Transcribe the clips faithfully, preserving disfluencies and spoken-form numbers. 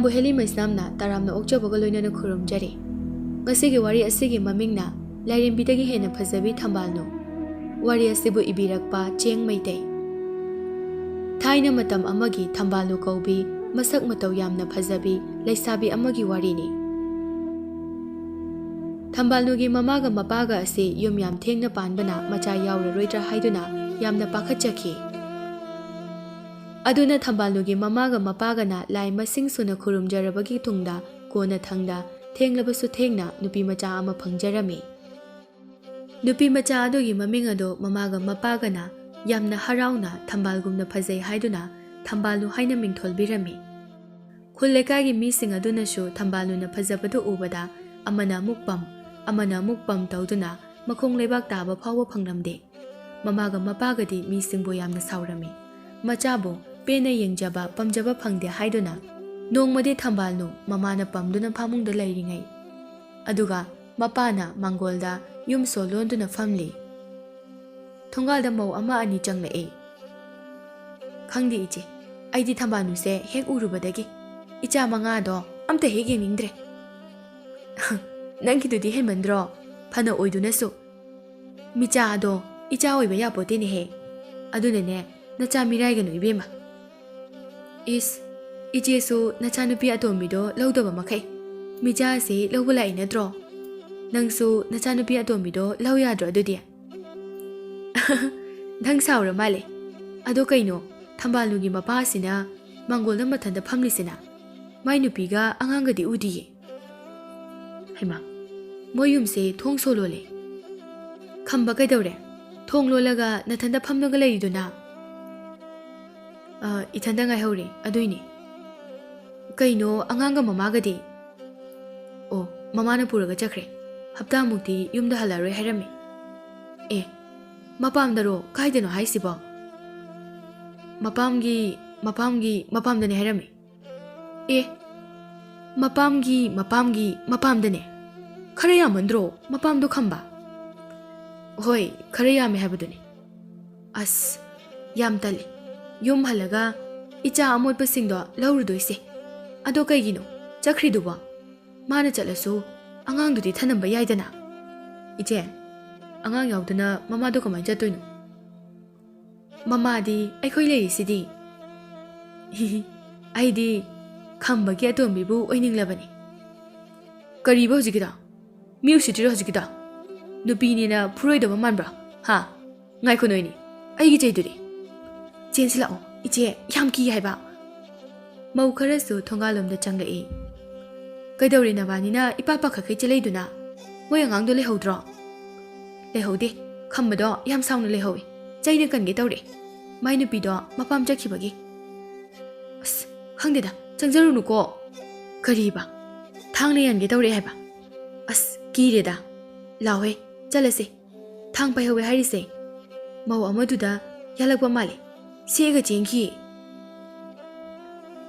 ꯀꯨꯍꯦꯂꯤ ꯃꯩꯁꯅꯥꯝꯅ ꯇꯔꯥꯝꯅ ꯑꯣꯛꯆꯕꯒ ꯂꯣꯏꯅꯅ ꯈꯨꯔꯨꯝꯖꯔꯤ꯫ ꯉꯁꯤꯒꯤ ꯋꯥꯔꯤ ꯑꯁꯤꯒꯤ ꯃꯃꯤꯡꯅ ꯂꯥꯏꯔꯦꯝꯕꯤꯗꯒꯤ ꯍꯦꯟꯅ ꯐꯖꯕꯤ ꯊꯝꯕꯥꯜꯅꯨ꯫ ꯋꯥꯔꯤ ꯑꯁꯤꯕꯨ ꯏꯕꯤꯔꯛꯄ ꯆꯦꯡ ꯃꯩꯇꯩ꯫ ꯊꯥꯏꯅ ꯃꯇꯝ ꯑꯃꯒꯤ ꯊꯝꯕꯥꯜꯅꯨ ꯀꯧꯕꯤ ꯃꯁꯛ ꯃꯇꯧ ꯌꯥꯝꯅ ꯐꯖꯕꯤ ꯂꯩꯁꯥꯕꯤ ꯑꯃꯒꯤ ꯋꯥꯔꯤꯅꯤ꯫ ꯊꯝꯕꯥꯜꯅꯨꯒꯤ ꯃꯃꯥꯒ ꯃꯄꯥꯒ ꯑꯁꯤ ꯌꯨꯝ ꯌꯥꯝ ꯊꯦꯡꯅ ꯄꯥꯟꯕꯅ ꯃꯆꯥ ꯌꯥꯎꯔꯔꯣꯏꯗ꯭ꯔꯥ ꯍꯥꯏꯗꯨꯅ ꯌꯥꯝꯅ ꯄꯥꯈꯠꯆꯈꯤ꯫ ꯑꯗꯨꯅ ꯊꯝꯕꯥꯜꯅꯨꯒꯤ ꯃꯃꯥꯒ ꯃꯄꯥꯒꯅ ꯂꯥꯏ ꯃꯁꯤꯡ ꯁꯨꯅ ꯈꯨꯔꯨꯝꯖꯔꯕꯒꯤ ꯇꯨꯡꯗ ꯀꯣꯟꯅ ꯊꯪꯗ ꯊꯦꯡꯂꯕꯁꯨ ꯊꯦꯡꯅ ꯅꯨꯄꯤ ꯃꯆꯥ ꯑꯃ ꯐꯪꯖꯔꯝꯃꯤ꯫ ꯅꯨꯄꯤ ꯃꯆꯥ ꯑꯗꯨꯒꯤ ꯃꯃꯤꯡ ꯑꯗꯨ ꯃꯃꯥꯒ ꯃꯄꯥꯒꯅ ꯌꯥꯝꯅ ꯍꯔꯥꯎꯅ ꯊꯝꯕꯥꯜꯒꯨꯝꯅ ꯐꯖꯩ ꯍꯥꯏꯗꯨꯅ ꯊꯝꯕꯥꯜꯅꯨ ꯍꯥꯏꯅ ꯃꯤꯡꯊꯣꯜꯕꯤꯔꯝꯃꯤ꯫ ꯈꯨꯜ ꯂꯩꯀꯥꯏꯒꯤ ꯃꯤꯁꯤꯡ ꯑꯗꯨꯅꯁꯨ ꯊꯝꯕꯥꯜꯅꯨꯅ ꯐꯖꯕꯗꯨ ꯎꯕꯗ ꯑꯃꯅ ꯑꯃꯨꯛ ꯄꯝ, ꯑꯃꯅ ꯑꯃꯨꯛ ꯄꯝ ꯇꯧꯗꯨꯅ ꯃꯈꯣꯡ ꯂꯩꯕꯥꯛ ꯇꯥꯕ ꯐꯥꯎꯕ ꯐꯪꯂꯝꯗꯦ꯫ ꯃꯃꯥꯒ ꯃꯄꯥꯒꯗꯤ ꯃꯤꯁꯤꯡꯕꯨ ꯌꯥꯝꯅ ꯁꯥꯎꯔꯝꯃꯤ꯫ ꯃꯆꯥꯕꯨ ꯄꯦꯟꯅ ꯌꯦꯡꯖꯕ, ꯄꯝꯖꯕ ꯐꯪꯗꯦ ꯍꯥꯏꯗꯨꯅ ꯅꯣꯡꯃꯗꯤ ꯊꯝꯕꯥꯜꯅꯨ ꯃꯃꯥꯅ ꯄꯝꯗꯨꯅ ꯐꯃꯨꯡꯗ ꯂꯩꯔꯤꯉꯩ ꯑꯗꯨꯒ ꯃꯄꯥꯅ ꯃꯥꯡꯒꯣꯜꯗ ꯌꯨꯝ ꯁꯣ ꯂꯣꯟꯗꯨꯅ ꯐꯝꯂꯤ꯫ ꯊꯣꯡꯒꯥꯜꯗ ꯃꯧ ꯑꯃ ꯑꯅꯤ ꯆꯪꯂꯛꯏ꯫ "ꯈꯪꯗꯦ ꯏꯆꯦ, ꯑꯩꯗꯤ ꯊꯝꯕꯥꯜꯅꯨꯁꯦ ꯍꯦꯛ ꯎꯔꯨꯕꯗꯒꯤ ꯏꯆꯥ ꯃꯉꯥꯗꯣ ꯑꯝꯇ ꯍꯦꯛ ꯌꯦꯡꯅꯤꯡꯗ꯭ꯔꯦ꯫" "ꯅꯪꯒꯤꯗꯨꯗꯤ ꯍꯦꯟꯃꯟꯗ꯭ꯔꯣ? ꯐꯅ ꯑꯣꯏꯗꯨꯅꯁꯨ꯫ ꯃꯤꯆꯥ ꯑꯗꯣ ꯏꯆꯥ ꯑꯣꯏꯕ ꯌꯥꯄꯣꯠꯇꯦꯅꯦꯍꯦ꯫ ꯑꯗꯨꯅꯅꯦ, ꯅꯆꯥ ꯃꯤꯔꯥꯏꯒꯅꯨ ꯏꯕꯦꯝꯃ꯫" "ꯏꯁ, ꯏꯆꯦꯁꯨ ꯅꯆꯥꯅꯨꯄꯤ ꯑꯇꯣꯝꯕꯤꯗꯣ ꯂꯧꯗꯕ ꯃꯈꯩ ꯃꯤꯆꯥꯁꯤ ꯂꯧꯕ ꯂꯥꯛꯏ ꯅꯠꯇ꯭ꯔꯣ? ꯅꯪꯁꯨ ꯅꯆꯥꯅꯨꯄꯤ ꯑꯇꯣꯝꯕꯤꯗꯣ ꯂꯧ ꯌꯥꯗ꯭ꯔꯣ ꯑꯗꯨꯗꯤ?" "ꯅꯪ ꯁꯥꯎꯔ ꯃꯥꯜꯂꯦ꯫ ꯑꯗꯣ ꯀꯩꯅꯣ, ꯊꯝꯕꯥꯜꯅꯨꯒꯤ ꯃꯄꯥꯁꯤꯅ ꯃꯥꯡꯒꯣꯜꯗ ꯃꯊꯟꯇ ꯐꯝꯂꯤꯁꯤꯅ? ꯃꯥꯏ ꯅꯨꯄꯤꯒ ꯑꯉꯥꯡꯒꯗꯤ ꯎꯗꯤꯌꯦ꯫" "ꯍꯩꯃꯥ, ꯃꯣꯏ ꯌꯨꯝꯁꯦ ꯊꯣꯡ ꯁꯣ ꯂꯣꯜꯂꯦ꯫" "ꯈꯝꯕ ꯀꯩꯗꯧꯔꯦ? ꯊꯣꯡ ꯂꯣꯜꯂꯒ ꯅꯊꯟꯇ ꯐꯝꯂꯒ ꯂꯩꯔꯤꯗꯨꯅ?" "ꯑ, ꯏꯊꯟꯇ ꯉꯥꯏꯍꯧꯔꯦ, ꯑꯗꯨꯏꯅꯦ꯫" "ꯀꯩꯅꯣ, ꯑꯉꯥꯡꯒ ꯃꯃꯥꯒꯗꯤ?" "ꯑꯣ, ꯃꯃꯥꯅ ꯄꯨꯔꯒ ꯆꯠꯈ꯭ꯔꯦ꯫ ꯍꯞꯇꯥꯃꯨꯛꯇꯤ ꯌꯨꯝꯗ ꯍꯜꯂꯔꯣꯏ ꯍꯥꯏꯔꯝꯃꯦ꯫" "ꯑꯦ, ꯃꯄꯥꯝꯗꯔꯣ? ꯀꯥꯏꯗꯅꯣ ꯍꯥꯏꯁꯤꯕꯣ?" "ꯃꯄꯥꯝꯒꯤ, ꯃꯄꯥꯝꯒꯤ, ꯃꯄꯥꯝꯗꯅꯦ ꯍꯥꯏꯔꯝꯃꯦ꯫" "ꯑꯦ, ꯃꯄꯥꯝꯒꯤ, ꯃꯄꯥꯝꯒꯤ, ꯃꯄꯥꯝꯗꯅꯦ? ꯈꯔ ꯌꯥꯝꯃꯟꯗ꯭ꯔꯣ ꯃꯄꯥꯝꯗꯣ ꯈꯝꯕ?" "ꯍꯣꯏ, ꯈꯔ ꯌꯥꯝꯃꯦ ꯍꯥꯏꯕꯗꯨꯅꯦ꯫" "ꯑꯁ, ꯌꯥꯝ ꯇꯜꯂꯦ꯫ ꯌꯨꯝ ꯍꯜꯂꯒ ꯏꯆꯥ ꯑꯃꯣꯠꯄꯁꯤꯡꯗꯣ ꯂꯧꯔꯨꯗꯣꯏꯁꯦ꯫ ꯑꯗꯣ ꯀꯩꯒꯤꯅꯣ ꯆꯠꯈ꯭ꯔꯤꯗꯨꯕꯣ? ꯃꯥꯅ ꯆꯠꯂꯁꯨ ꯑꯉꯥꯡꯗꯨꯗꯤ ꯊꯅꯝꯕ ꯌꯥꯏꯗꯅ꯫ ꯏꯆꯦ, ꯑꯉꯥꯡ ꯌꯥꯎꯗꯅ ꯃꯃꯥꯗꯣ ꯀꯃꯥꯏꯅ ꯆꯠꯇꯣꯏꯅꯣ? ꯃꯃꯥꯗꯤ ꯑꯩꯈꯣꯏ ꯂꯩꯔꯤꯁꯤꯗꯤ꯫ ꯑꯩꯗꯤ ꯈꯝꯕꯒꯤ ꯑꯇꯣꯝꯕꯤꯕꯨ ꯑꯣꯏꯅꯤꯡꯂꯕꯅꯤ꯫ ꯀꯔꯤꯕ ꯍꯧꯖꯤꯛꯀꯤꯗꯣ? ꯃꯤ ꯎꯁꯤꯠꯇ꯭ꯔꯤꯔꯣ ꯍꯧꯖꯤꯛꯀꯤꯗꯣ? ꯅꯨꯄꯤꯅꯦꯅ ꯐꯨꯔꯣꯏꯗꯕ ꯃꯥꯟꯕ꯭ꯔꯣ? ꯍꯥ? ꯉꯥꯏꯈꯣ ꯅꯣꯏꯅꯤ, ꯑꯩꯒꯤ ꯆꯩꯗꯨꯗꯤ꯫ ꯆꯦꯟꯁꯤꯜꯂꯛꯑꯣ ꯏꯆꯦ, ꯌꯥꯝ ꯀꯤ ꯍꯥꯏꯕ꯫ ꯃꯧ ꯈꯔꯁꯨ ꯊꯣꯡꯒꯥꯜꯂꯣꯝꯗ ꯆꯪꯂꯛꯏ꯫ ꯀꯩꯗꯧꯔꯦ ꯅꯕꯥꯅꯤꯅ ꯏꯄꯥ ꯄꯥꯈꯠꯈꯩ ꯆꯦꯜꯂꯛꯏꯗꯨꯅ? ꯃꯣꯏ ꯑꯉꯥꯡꯗꯣ ꯂꯩꯍꯧꯗ꯭ꯔꯣ? ꯂꯩꯍꯧꯗꯦ, ꯈꯝꯕꯗꯣ ꯌꯥꯝ ꯁꯥꯎꯅ ꯂꯩꯍꯧꯏ꯫ ꯆꯩꯅ ꯀꯟꯒꯦ ꯇꯧꯔꯦ꯫ ꯃꯥꯏ ꯅꯨꯄꯤꯗꯣ ꯃꯄꯥꯝ ꯆꯠꯈꯤꯕꯒꯤ꯫ ꯑꯁ, ꯈꯪꯗꯦꯗ, ꯆꯪꯖꯔꯨꯅꯨꯀꯣ꯫ ꯀꯔꯤꯕ? ꯊꯥꯡꯅ ꯌꯥꯟꯒꯦ ꯇꯧꯔꯛꯑꯦ ꯍꯥꯏꯕ? ꯑꯁ, ꯀꯤꯔꯦꯗ꯫ ꯂꯥꯎꯍꯦ, ꯆꯠꯂꯁꯦ꯫ ꯊꯥꯡ ꯄꯥꯏꯍꯧꯋꯦ ꯍꯥꯏꯔꯤꯁꯦ꯫ ꯃꯧ ꯑꯃꯗꯨꯗ ꯌꯥꯜꯂꯛꯄ ꯃꯥꯜꯂꯦ꯫ ꯁꯦꯛꯑꯒ ꯆꯦꯟꯈꯤ꯫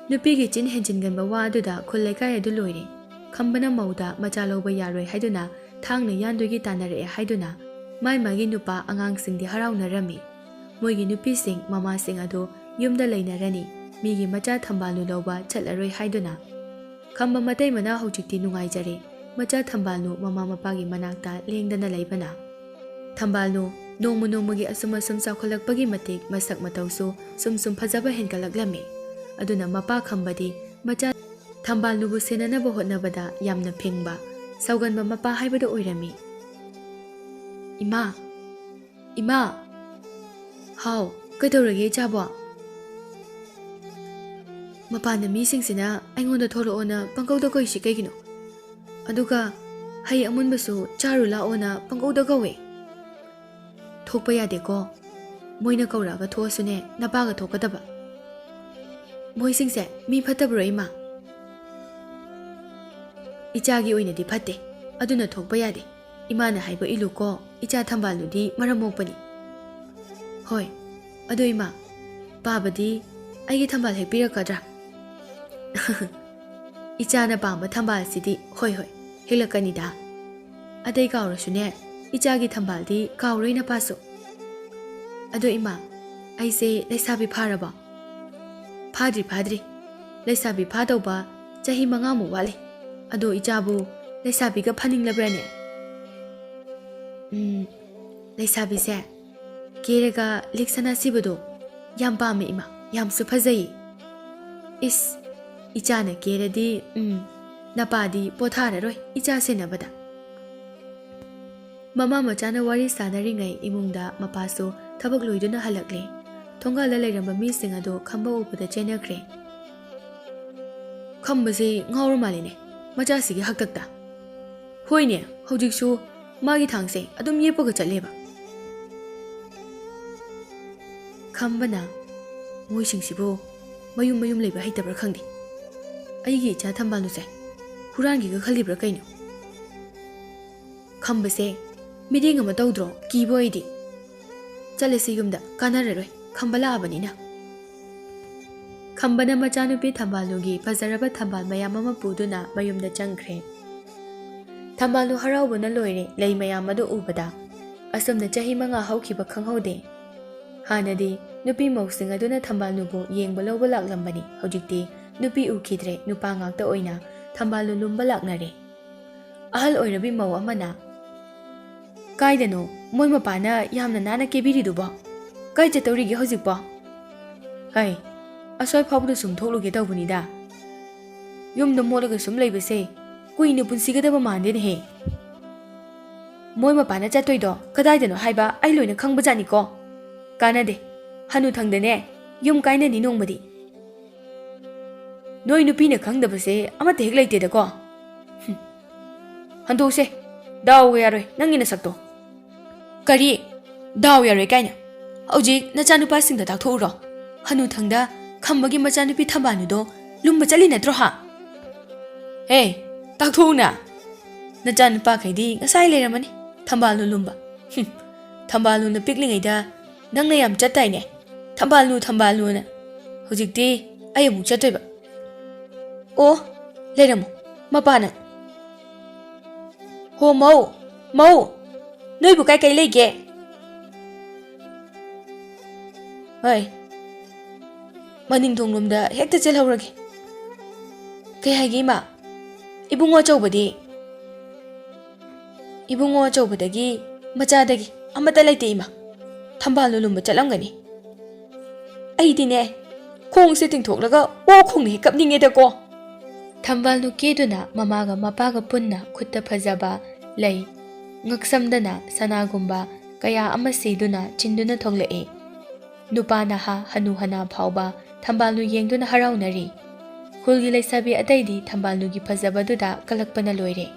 ꯅꯨꯄꯤꯒꯤ ꯆꯤꯟ ꯍꯦꯟꯖꯤꯟꯒꯟꯕ ꯋꯥ ꯑꯗꯨꯗ ꯈꯨꯜ ꯂꯩꯀꯥꯏ ꯑꯗꯨ ꯂꯣꯏꯔꯦ꯫ ꯈꯝꯕꯅ ꯃꯧꯗ ꯃꯆꯥ ꯂꯧꯕ ꯌꯥꯔꯣꯏ ꯍꯥꯏꯗꯨꯅ ꯊꯥꯡꯅ ꯌꯥꯟꯗꯣꯏꯒꯤ ꯇꯥꯟꯅꯔꯛꯑꯦ ꯍꯥꯏꯗꯨꯅ ꯃꯥꯏ ꯃꯥꯒꯤ ꯅꯨꯄꯥ ꯑꯉꯥꯡꯁꯤꯡꯗꯤ ꯍꯔꯥꯎꯅꯔꯝꯃꯤ꯫ ꯃꯣꯏꯒꯤ ꯅꯨꯄꯤꯁꯤꯡ ꯃꯃꯥꯁꯤꯡ ꯑꯗꯨ ꯌꯨꯝꯗ ꯂꯩꯅꯔꯅꯤ, ꯃꯤꯒꯤ ꯃꯆꯥ ꯊꯝꯕꯥꯜꯅꯨ ꯂꯧꯕ ꯆꯠꯂꯔꯣꯏ ꯍꯥꯏꯗꯨꯅ꯫ ꯈꯝꯕ ꯃꯇꯩ ꯃꯅꯥꯎ ꯍꯧꯖꯤꯛꯇꯤ ꯅꯨꯡꯉꯥꯏꯖꯔꯦ꯫ ꯃꯆꯥ ꯊꯝꯕꯥꯜꯅꯨ ꯃꯃꯥ ꯃꯄꯥꯒꯤ ꯃꯅꯥꯛꯇ ꯂꯦꯡꯗꯅ ꯂꯩꯕꯅ꯫ ꯊꯝꯕꯥꯜꯅꯨ ꯅꯣꯡꯃ ꯅꯣꯡꯃꯒꯤ ꯑꯁꯨꯝ ꯑꯁꯨꯝ ꯆꯥꯎꯈꯠꯂꯛꯄꯒꯤ ꯃꯇꯤꯛ ꯃꯁꯛ ꯃꯇꯧꯁꯨ ꯁꯨꯝ ꯁꯨꯝ ꯐꯖꯕ ꯍꯦꯟꯒꯠꯂꯛꯂꯝꯃꯤ꯫ ꯑꯗꯨꯅ ꯃꯄꯥ ꯈꯝꯕꯗꯤ ꯃꯆꯥ ꯊꯝꯕꯥꯜꯅꯨꯕꯨ ꯁꯦꯟꯅꯅꯕ ꯍꯣꯠꯅꯕꯗ ꯌꯥꯝꯅ ꯐꯤꯡꯕ, ꯁꯥꯎꯒꯟꯕ ꯃꯄꯥ ꯍꯥꯏꯕꯗꯨ ꯑꯣꯏꯔꯝꯃꯤ꯫ "ꯏꯃꯥ, ꯏꯃꯥ!" "ꯍꯥꯎ, ꯀꯩꯗꯧꯔꯒꯦ ꯏꯆꯥꯕꯣ?" "ꯃꯄꯥꯟꯗ ꯃꯤꯁꯤꯡꯁꯤꯅ ꯑꯩꯉꯣꯟꯗ ꯊꯣꯛꯂꯛꯑꯣꯅ ꯄꯪꯀꯧꯗ ꯀꯧꯏꯁꯤ ꯀꯩꯒꯤꯅꯣ? ꯑꯗꯨꯒ ꯍꯩ ꯑꯃꯨꯟꯕꯁꯨ ꯆꯥꯔꯨ ꯂꯥꯛꯑꯣꯅ ꯄꯪꯀꯧꯗ ꯀꯧꯋꯦ꯫" "ꯊꯣꯛꯄ ꯌꯥꯗꯦꯀꯣ꯫ ꯃꯣꯏꯅ ꯀꯧꯔꯛꯑꯒ ꯊꯣꯛꯑꯁꯨꯅꯦ, ꯅꯄꯥꯒ ꯊꯣꯛꯀꯗꯕ꯫" "ꯃꯣꯏꯁꯤꯡꯁꯦ ꯃꯤ ꯐꯠꯇꯕ꯭ꯔꯣ, ꯏꯃꯥ?" "ꯏꯆꯥꯒꯤ ꯑꯣꯏꯅꯗꯤ ꯐꯠꯇꯦ, ꯑꯗꯨꯅ ꯊꯣꯛꯄ ꯌꯥꯗꯦ꯫ ꯏꯃꯥꯅ ꯍꯥꯏꯕ ꯏꯜꯂꯨꯀꯣ, ꯏꯆꯥ ꯊꯝꯕꯥꯜꯗꯨꯗꯤ ꯃꯔꯝ ꯃꯣꯛꯄꯅꯤ꯫" "ꯍꯣꯏ, ꯑꯗꯣ ꯏꯃꯥ, ꯄꯥꯕꯗꯤ ꯑꯩꯒꯤ ꯊꯝꯕꯥꯜ ꯍꯦꯛꯄꯤꯔꯛꯀꯗ꯭ꯔꯥ?" "ꯏꯆꯥꯅ ꯄꯥꯝꯕ ꯊꯝꯕꯥꯜꯁꯤꯗꯤ, ꯍꯣꯏ, ꯍꯣꯏ, ꯍꯦꯛꯂꯛꯀꯅꯤꯗ꯫ ꯑꯇꯩ ꯀꯥꯎꯔꯁꯨꯅꯦ, ꯏꯆꯥꯒꯤ ꯊꯝꯕꯥꯜꯗꯤ ꯀꯥꯎꯔꯣꯏ ꯅꯄꯥꯁꯨ꯫" "ꯑꯗꯣ ꯏꯃꯥ, ꯑꯩꯁꯦ ꯂꯩꯁꯥꯕꯤ ꯐꯥꯔꯕꯣ?" "ꯐꯥꯗ꯭ꯔꯤ, ꯐꯥꯗ꯭ꯔꯤ꯫ ꯂꯩꯁꯥꯕꯤ ꯐꯥꯗꯧꯕ ꯆꯍꯤ ꯃꯉꯥꯃꯨꯛ ꯋꯥꯠꯂꯤ꯫ ꯑꯗꯣ ꯏꯆꯥꯕꯨ ꯂꯩꯁꯥꯕꯤꯒ ꯐꯥꯅꯤꯡꯂꯕ꯭ꯔꯅꯦ? ꯎꯝ, ꯂꯩꯁꯥꯕꯤꯁꯦ ꯀꯦꯔꯒ ꯂꯤꯛ ꯁꯅꯥ ꯁꯤꯕꯗꯣ ꯌꯥꯝ ꯄꯥꯝꯃꯦ ꯏꯃꯥ, ꯌꯥꯝꯁꯨ ꯐꯖꯩꯌꯦ꯫ ꯏꯁ, ꯏꯆꯥꯅ ꯀꯦꯔꯗꯤ, ꯎꯝ, ꯅꯄꯥꯗꯤ ꯄꯣꯊꯥꯔꯔꯣꯏ ꯏꯆꯥ ꯁꯦꯟꯅꯕꯗ꯫ ꯃꯃꯥ ꯃꯆꯥꯅ ꯋꯥꯔꯤ ꯁꯥꯟꯅꯔꯤꯉꯩ ꯏꯃꯨꯡꯗ ꯃꯄꯥꯁꯨ ꯊꯕꯛ ꯂꯣꯏꯗꯨꯅ ꯍꯜꯂꯛꯂꯦ꯫ ꯊꯣꯡꯒꯥꯜꯗ ꯂꯩꯔꯝꯕ ꯃꯤꯁꯤꯡ ꯑꯗꯨ ꯈꯝꯕ ꯎꯕꯗ ꯆꯦꯟꯅꯈ꯭ꯔꯦ꯫ ꯈꯝꯕꯁꯦ ꯉꯥꯎꯔ ꯃꯥꯜꯂꯦꯅꯦ, ꯃꯆꯥꯁꯤꯒꯤ ꯍꯥꯛꯇꯛꯇ꯫ ꯍꯣꯏꯅꯦ, ꯍꯧꯖꯤꯛꯁꯨ ꯃꯥꯒꯤ ꯊꯥꯡꯁꯦ ꯑꯗꯨꯝ ꯌꯦꯞꯄꯒ ꯆꯠꯂꯦꯕ꯫ ꯈꯝꯕꯅ, "ꯃꯣꯏꯁꯤꯡꯁꯤꯕꯨ ꯃꯌꯨꯝ ꯃꯌꯨꯝ ꯂꯩꯕ ꯍꯩꯇꯕ꯭ꯔꯥ ꯈꯪꯗꯦ꯫ ꯑꯩꯒꯤ ꯏꯆꯥ ꯊꯝꯕꯥꯜꯗꯨꯁꯦ ꯍꯨꯔꯥꯟꯒꯦꯒ ꯈꯜꯂꯤꯕ꯭ꯔꯥ ꯀꯩꯅꯣ?" ꯈꯝꯕꯁꯦ ꯃꯤꯠꯌꯦꯡ ꯑꯃ ꯇꯧꯗ꯭ꯔꯣ? ꯀꯤꯕ ꯑꯣꯏꯗꯤ꯫ "ꯆꯠꯂꯁꯤ ꯌꯨꯝꯗ, ꯀꯥꯟꯅꯔꯔꯣꯏ, ꯈꯝꯕ ꯂꯥꯛꯑꯕꯅꯤꯅ꯫" ꯈꯝꯕꯅ ꯃꯆꯥꯅꯨꯄꯤ ꯊꯝꯕꯥꯜꯅꯨꯒꯤ ꯐꯖꯔꯕ ꯊꯝꯕꯥꯜ ꯃꯌꯥꯝ ꯑꯃ ꯄꯨꯗꯨꯅ ꯃꯌꯨꯝꯗ ꯆꯪꯈ꯭ꯔꯦ꯫ ꯊꯝꯕꯥꯜꯅꯨ ꯍꯔꯥꯎꯕꯅ ꯂꯣꯏꯔꯦ ꯂꯩ ꯃꯌꯥꯝ ꯑꯗꯨ ꯎꯕꯗ꯫ ꯑꯁꯨꯝꯅ ꯆꯍꯤ ꯃꯉꯥ ꯍꯧꯈꯤꯕ ꯈꯪꯍꯧꯗꯦ꯫ ꯍꯥꯟꯅꯗꯤ ꯅꯨꯄꯤ ꯃꯧꯁꯤꯡ ꯑꯗꯨꯅ ꯊꯝꯕꯥꯜꯅꯨꯕꯨ ꯌꯦꯡꯕ ꯂꯧꯕ ꯂꯥꯛꯂꯝꯕꯅꯤ, ꯍꯧꯖꯤꯛꯇꯤ ꯅꯨꯄꯤ ꯎꯈꯤꯗ꯭ꯔꯦ, ꯅꯨꯄꯥ ꯉꯥꯛꯇ ꯑꯣꯏꯅ ꯊꯝꯕꯥꯜꯅꯨ ꯂꯨꯝꯕ ꯂꯥꯛꯅꯔꯦ꯫ ꯑꯍꯜ ꯑꯣꯏꯔꯕꯤ ꯃꯧ ꯑꯃꯅ, "ꯀꯥꯏꯗꯅꯣ ꯃꯣꯏ ꯃꯄꯥꯅ ꯌꯥꯝꯅ ꯅꯥꯟꯅ ꯀꯦꯕꯤꯔꯤꯗꯨꯕꯣ? ꯀꯥꯏ ꯆꯠꯇꯧꯔꯤꯒꯦ ꯍꯧꯖꯤꯛꯄꯣ?" "ꯍꯩ, ꯑꯁ꯭ꯋꯥꯏ ꯐꯥꯎꯕꯗ ꯁꯨꯝ ꯊꯣꯛꯂꯨꯒꯦ ꯇꯧꯕꯅꯤꯗ꯫ ꯌꯨꯝꯗ ꯃꯣꯠꯂꯒ ꯁꯨꯝ ꯂꯩꯕꯁꯦ ꯀꯨꯏꯅ ꯄꯨꯟꯁꯤꯒꯗꯕ ꯃꯥꯟꯗꯦꯅꯦꯍꯦ꯫ ꯃꯣꯏ ꯃꯄꯥꯅ ꯆꯠꯇꯣꯏꯗꯣ ꯀꯗꯥꯏꯗꯅꯣ ꯍꯥꯏꯕ ꯑꯩ ꯂꯣꯏꯅ ꯈꯪꯕꯖꯥꯠꯅꯤꯀꯣ꯫ ꯀꯥꯟꯅꯗꯦ, ꯍꯅꯨꯊꯪꯗꯅꯦ ꯌꯨꯝ ꯀꯥꯏꯅꯅꯤ ꯅꯣꯡꯃꯗꯤ꯫ ꯅꯣꯏ ꯅꯨꯄꯤꯅ ꯈꯪꯗꯕꯁꯦ ꯑꯃꯠꯇ ꯍꯦꯛ ꯂꯩꯇꯦꯗꯀꯣ꯫ ꯍꯨꯝ꯫ ꯍꯟꯗꯣꯛꯁꯦ, ꯗꯥꯎꯒ ꯌꯥꯔꯣꯏ ꯅꯪꯒꯤ ꯅꯁꯛꯇꯣ꯫" "ꯀꯔꯤ? ꯗꯥꯎ ꯌꯥꯔꯣꯏ ꯀꯥꯏꯅ? ꯍꯧꯖꯤꯛ ꯅꯆꯥꯅꯨꯄꯥꯁꯤꯡꯗ ꯇꯥꯛꯊꯣꯛꯎꯔꯣ꯫ ꯍꯅꯨꯊꯪꯗ ꯈꯝꯕꯒꯤ ꯃꯆꯥꯅꯨꯄꯤ ꯊꯝꯕꯥꯜꯅꯨꯗꯣ ꯂꯨꯝꯕ ꯆꯠꯂꯤ ꯅꯠꯇ꯭ꯔꯣ ꯍꯥ?" "ꯍꯦ, ꯇꯥꯛꯊꯣꯛꯎꯅ꯫ ꯅꯆꯥꯅꯨꯄꯥꯈꯩꯗꯤ ꯉꯁꯥꯏ ꯂꯩꯔꯝꯃꯅꯤ ꯊꯝꯕꯥꯜꯅꯨ ꯂꯨꯝꯕ꯫ ꯍꯨꯝ, ꯊꯝꯕꯥꯜꯅꯨꯅ ꯄꯤꯛꯂꯤꯉꯩꯗ ꯅꯪꯅ ꯌꯥꯝ ꯆꯠꯇꯥꯏꯅꯦ, ꯊꯝꯕꯥꯜꯅꯨ, ꯊꯝꯕꯥꯜꯅꯨꯅ꯫ ꯍꯧꯖꯤꯛꯇꯤ ꯑꯩ ꯑꯃꯨꯛ ꯆꯠꯇꯣꯏꯕ꯫ ꯑꯣ, ꯂꯩꯔꯝꯃꯣ, ꯃꯄꯥꯅ꯫ ꯍꯣ, ꯃꯧ, ꯃꯧ, ꯅꯣꯏꯕꯨ ꯀꯥꯏ ꯀꯥꯏ ꯂꯩꯒꯦ? ꯍꯣꯏ, ꯃꯅꯤꯡ ꯊꯣꯡꯂꯣꯝꯗ ꯍꯦꯛꯇ ꯆꯦꯜꯍꯧꯔꯒꯦ꯫ ꯀꯩ ꯍꯥꯏꯒꯦ, ꯏꯃꯥ? ꯏꯕꯨꯡꯉꯣ ꯑꯆꯧꯕꯗꯤ? ꯏꯕꯨꯡꯉꯣ ꯑꯆꯧꯕꯗꯒꯤ, ꯃꯆꯥꯗꯒꯤ ꯑꯃꯠꯇ ꯂꯩꯇꯦ, ꯏꯃꯥ꯫ ꯊꯝꯕꯥꯜꯅꯨ ꯂꯨꯝꯕ ꯆꯠꯂꯝꯒꯅꯤ꯫ ꯑꯩꯗꯤꯅꯦ, ꯈꯣꯡꯁꯦ ꯇꯤꯡꯊꯣꯛꯂꯒ ꯑꯣ ꯈꯣꯡꯅ ꯍꯦꯛ ꯀꯞꯅꯤꯡꯉꯦꯗꯀꯣ꯫ ꯊꯝꯕꯥꯜꯅꯨ ꯀꯦꯗꯨꯅ ꯃꯃꯥꯒ ꯃꯄꯥꯒ ꯄꯨꯟꯅ ꯈꯨꯠꯇ ꯐꯖꯕ ꯂꯩ, ꯉꯛꯁꯝꯗꯅ ꯁꯅꯥꯒꯨꯝꯕ ꯀꯌꯥ ꯑꯃ ꯁꯤꯗꯨꯅ ꯆꯤꯟꯗꯨꯅ ꯊꯣꯛꯂꯛꯏ꯫ ꯅꯨꯄꯥ ꯅꯍꯥ ꯍꯅꯨ ꯍꯅꯥ ꯐꯥꯎꯕ ꯊꯝꯕꯥꯜꯅꯨ ꯌꯦꯡꯗꯨꯅ ꯍꯔꯥꯎꯅꯔꯤ꯫ ꯈꯨꯜꯒꯤ ꯂꯩꯁꯥꯕꯤ ꯑꯇꯩꯗꯤ ꯊꯝꯕꯥꯜꯅꯨꯒꯤ ꯐꯖꯕꯗꯨꯗ ꯀꯜꯂꯛꯄꯅ ꯂꯣꯏꯔꯦ꯫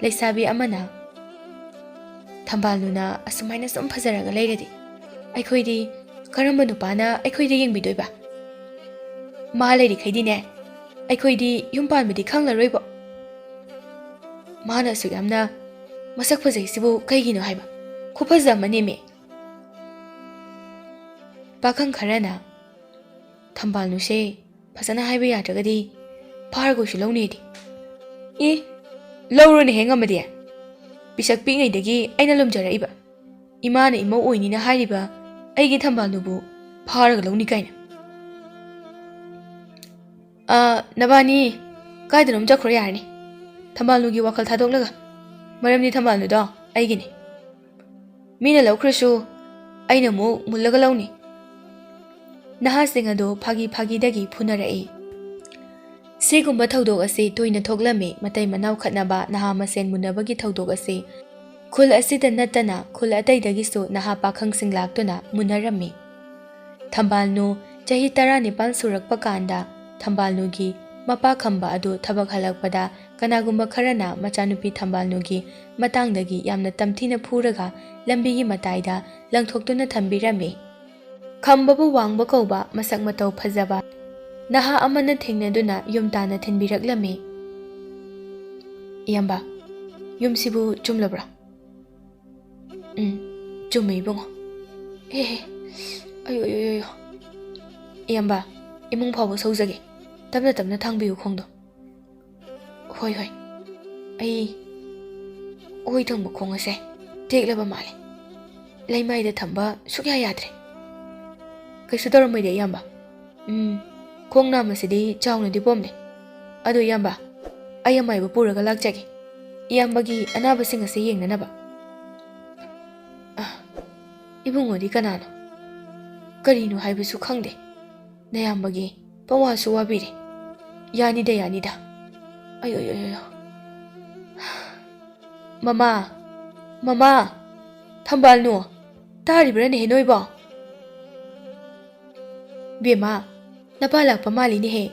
ꯂꯩꯁꯥꯕꯤ ꯑꯃꯅ, "ꯊꯝꯕꯥꯜꯅꯨꯅ ꯑꯁꯨꯃꯥꯏꯅ ꯁꯨꯝ ꯐꯖꯔꯒ ꯂꯩꯔꯗꯤ ꯑꯩꯈꯣꯏꯗꯤ ꯀꯔꯝꯕ ꯅꯨꯄꯥꯅ ꯑꯩꯈꯣꯏꯗ ꯌꯦꯡꯕꯤꯗꯣꯏꯕ? ꯃꯥ ꯂꯩꯔꯤꯈꯩꯗꯤꯅꯦ, ꯑꯩꯈꯣꯏꯗꯤ ꯌꯨꯝ ꯄꯥꯟꯕꯗꯤ ꯈꯪꯂꯔꯣꯏꯕꯣ꯫ ꯃꯥꯅ ꯑꯁꯨꯛ ꯌꯥꯝꯅ ꯃꯁꯛ ꯐꯖꯩꯁꯤꯕꯨ ꯀꯩꯒꯤꯅꯣ ꯍꯥꯏꯕ? ꯈꯨꯐꯖ ꯑꯃꯅꯦꯃꯤ!" ꯄꯥꯈꯪ ꯈꯔꯅ, "ꯊꯝꯕꯥꯜꯅꯨꯁꯦ ꯐꯖꯅ ꯍꯥꯏꯕ ꯌꯥꯗ꯭ꯔꯒꯗꯤ ꯐꯥꯔꯒ ꯑꯣꯏꯁꯨ ꯂꯧꯅꯤꯗꯤ꯫" ꯑꯦ, ꯂꯧꯔꯨꯅꯦꯍꯦ ꯉꯝꯃꯗꯤ꯫ ꯄꯤꯁꯛ ꯄꯤꯛꯉꯩꯗꯒꯤ ꯑꯩꯅ ꯂꯨꯝꯖꯔꯛꯏꯕ, ꯏꯃꯥꯅ ꯏꯃꯧ ꯑꯣꯏꯅꯤꯅ ꯍꯥꯏꯔꯤꯕ ꯑꯩꯒꯤ ꯊꯝꯕꯥꯜꯅꯨꯕꯨ ꯐꯥꯔꯒ ꯂꯧꯅꯤ ꯀꯥꯏꯅ꯫ ꯑ, ꯅꯕꯥꯅꯤ ꯀꯥꯏꯗꯅꯣꯝ ꯆꯠꯈ꯭ꯔꯣ ꯌꯥꯔꯅꯤ, ꯊꯝꯕꯥꯜꯅꯨꯒꯤ ꯋꯥꯈꯜ ꯊꯥꯗꯣꯛꯂꯒ꯫ ꯃꯔꯝꯗꯤ ꯊꯝꯕꯥꯜꯅꯨꯗꯣ ꯑꯩꯒꯤꯅꯤ꯫ ꯃꯤꯅ ꯂꯧꯈ꯭ꯔꯁꯨ ꯑꯩꯅ ꯑꯃꯨꯛ ꯃꯨꯜꯂꯒ ꯂꯧꯅꯤ꯫ ꯅꯍꯥꯁꯤꯡ ꯑꯗꯨ ꯐꯥꯒꯤ ꯐꯥꯒꯤꯗꯒꯤ ꯐꯨꯅꯔꯛꯏ꯫ ꯁꯤꯒꯨꯝꯕ ꯊꯧꯗꯣꯛ ꯑꯁꯤ ꯇꯣꯏꯅ ꯊꯣꯛꯂꯝꯃꯤ꯫ ꯃꯇꯩ ꯃꯅꯥꯎ ꯈꯠꯅꯕ, ꯅꯍꯥ ꯃꯁꯦꯟ ꯃꯨꯟꯅꯕꯒꯤ ꯊꯧꯗꯣꯛ ꯑꯁꯤ ꯈꯨꯜ ꯑꯁꯤꯗ ꯅꯠꯇꯅ ꯈꯨꯜ ꯑꯇꯩꯗꯒꯤꯁꯨ ꯅꯍꯥ ꯄꯥꯈꯪꯁꯤꯡ ꯂꯥꯛꯇꯨꯅ ꯃꯨꯟꯅꯔꯝꯃꯤ꯫ ꯊꯝꯕꯥꯜꯅꯨ ꯆꯍꯤ ꯇꯔꯥꯅꯤꯄꯥꯟ ꯁꯨꯔꯛꯄ ꯀꯥꯟꯗ ꯊꯝꯕꯥꯜꯅꯨꯒꯤ ꯃꯄꯥ ꯈꯝꯕ ꯑꯗꯨ ꯊꯕꯛ ꯍꯜꯂꯛꯄꯗ ꯀꯅꯥꯒꯨꯝꯕ ꯈꯔꯅ ꯃꯆꯥꯅꯨꯄꯤ ꯊꯝꯕꯥꯜꯅꯨꯒꯤ ꯃꯇꯥꯡꯗꯒꯤ ꯌꯥꯝꯅ ꯇꯝꯊꯤꯅ ꯐꯨꯔꯒ ꯂꯝꯕꯤꯒꯤ ꯃꯇꯥꯏꯗ ꯂꯪꯊꯣꯛꯇꯨꯅ ꯊꯝꯕꯤꯔꯝꯃꯤ꯫ ꯈꯝꯕꯕꯨ ꯋꯥꯡꯕ ꯀꯧꯕ ꯃꯁꯛ ꯃꯇꯧ ꯐꯖꯕ ꯅꯍꯥ ꯑꯃꯅ ꯊꯦꯡꯅꯗꯨꯅ ꯌꯨꯝ ꯇꯥꯟꯅ ꯊꯤꯟꯕꯤꯔꯛꯂꯝꯃꯤ꯫ "ꯏꯌꯥꯝꯕ, ꯌꯨꯝꯁꯤꯕꯨ ꯆꯨꯝꯂꯕ꯭ꯔꯥ?" "ꯎꯝ, ꯆꯨꯝꯃꯦ ꯏꯕꯨꯡꯉꯣ꯫" "ꯑꯦ, ꯑꯌꯣ, ꯑꯌꯣ, ꯑꯌꯣ, ꯑꯌꯣ꯫ ꯏꯌꯥꯝꯕ, ꯏꯃꯨꯡ ꯐꯥꯎꯕ ꯁꯧꯖꯒꯦ꯫ ꯇꯞꯅ ꯇꯞꯅ ꯊꯥꯡꯕꯤꯌꯨ ꯈꯣꯡꯗꯣ꯫" "ꯍꯣꯏ, ꯍꯣꯏ꯫ ꯑꯩ ꯑꯣꯏ ꯊꯪꯕ ꯈꯣꯡ ꯑꯁꯦ ꯇꯦꯛꯂꯕ ꯃꯥꯜꯂꯦ꯫ ꯂꯩꯃꯥꯏꯗ ꯊꯝꯕ ꯁꯨꯛꯌꯥ ꯌꯥꯗ꯭ꯔꯦ꯫" "ꯀꯩꯁꯨ ꯇꯧꯔꯝꯃꯣꯏꯗ, ꯏꯌꯥꯝꯕ꯫ ꯎꯝ, ꯈꯣꯡ ꯅꯥꯝꯃꯁꯤꯗꯤ ꯆꯥꯎꯅꯗꯤ ꯄꯣꯝꯗꯦ꯫ ꯑꯗꯣ ꯏꯌꯥꯝꯕ, ꯑꯩ ꯑꯃꯥꯏꯕ ꯄꯨꯔꯒ ꯂꯥꯛꯆꯒꯦ, ꯏꯌꯥꯝꯕꯒꯤ ꯑꯅꯥꯕꯁꯤꯡ ꯑꯁꯤ ꯌꯦꯡꯅꯅꯕ꯫ ꯑ, ꯏꯕꯨꯡꯉꯣꯗꯤ ꯀꯅꯥꯅꯣ? ꯀꯔꯤꯅꯣ ꯍꯥꯏꯕꯁꯨ ꯈꯪꯗꯦ꯫ ꯅꯌꯥꯝꯕꯒꯤ ꯄꯋꯥꯁꯨ ꯋꯥꯕꯤꯔꯦ꯫ ꯌꯥꯅꯤꯗ, ꯌꯥꯅꯤꯗ꯫ ꯑꯌꯣ, ꯑꯌꯣ, ꯑꯌꯣ꯫ ꯃꯃꯥ, ꯃꯃꯥ, ꯊꯝꯕꯥꯜꯅꯨ, ꯇꯥꯔꯤꯕ꯭ꯔꯥꯅꯦꯍꯦ ꯅꯣꯏꯕꯣ? ꯕꯦꯝꯃ, ꯅꯄꯥ ꯂꯥꯛꯄ ꯃꯥꯜꯂꯤꯅꯦꯍꯦ꯫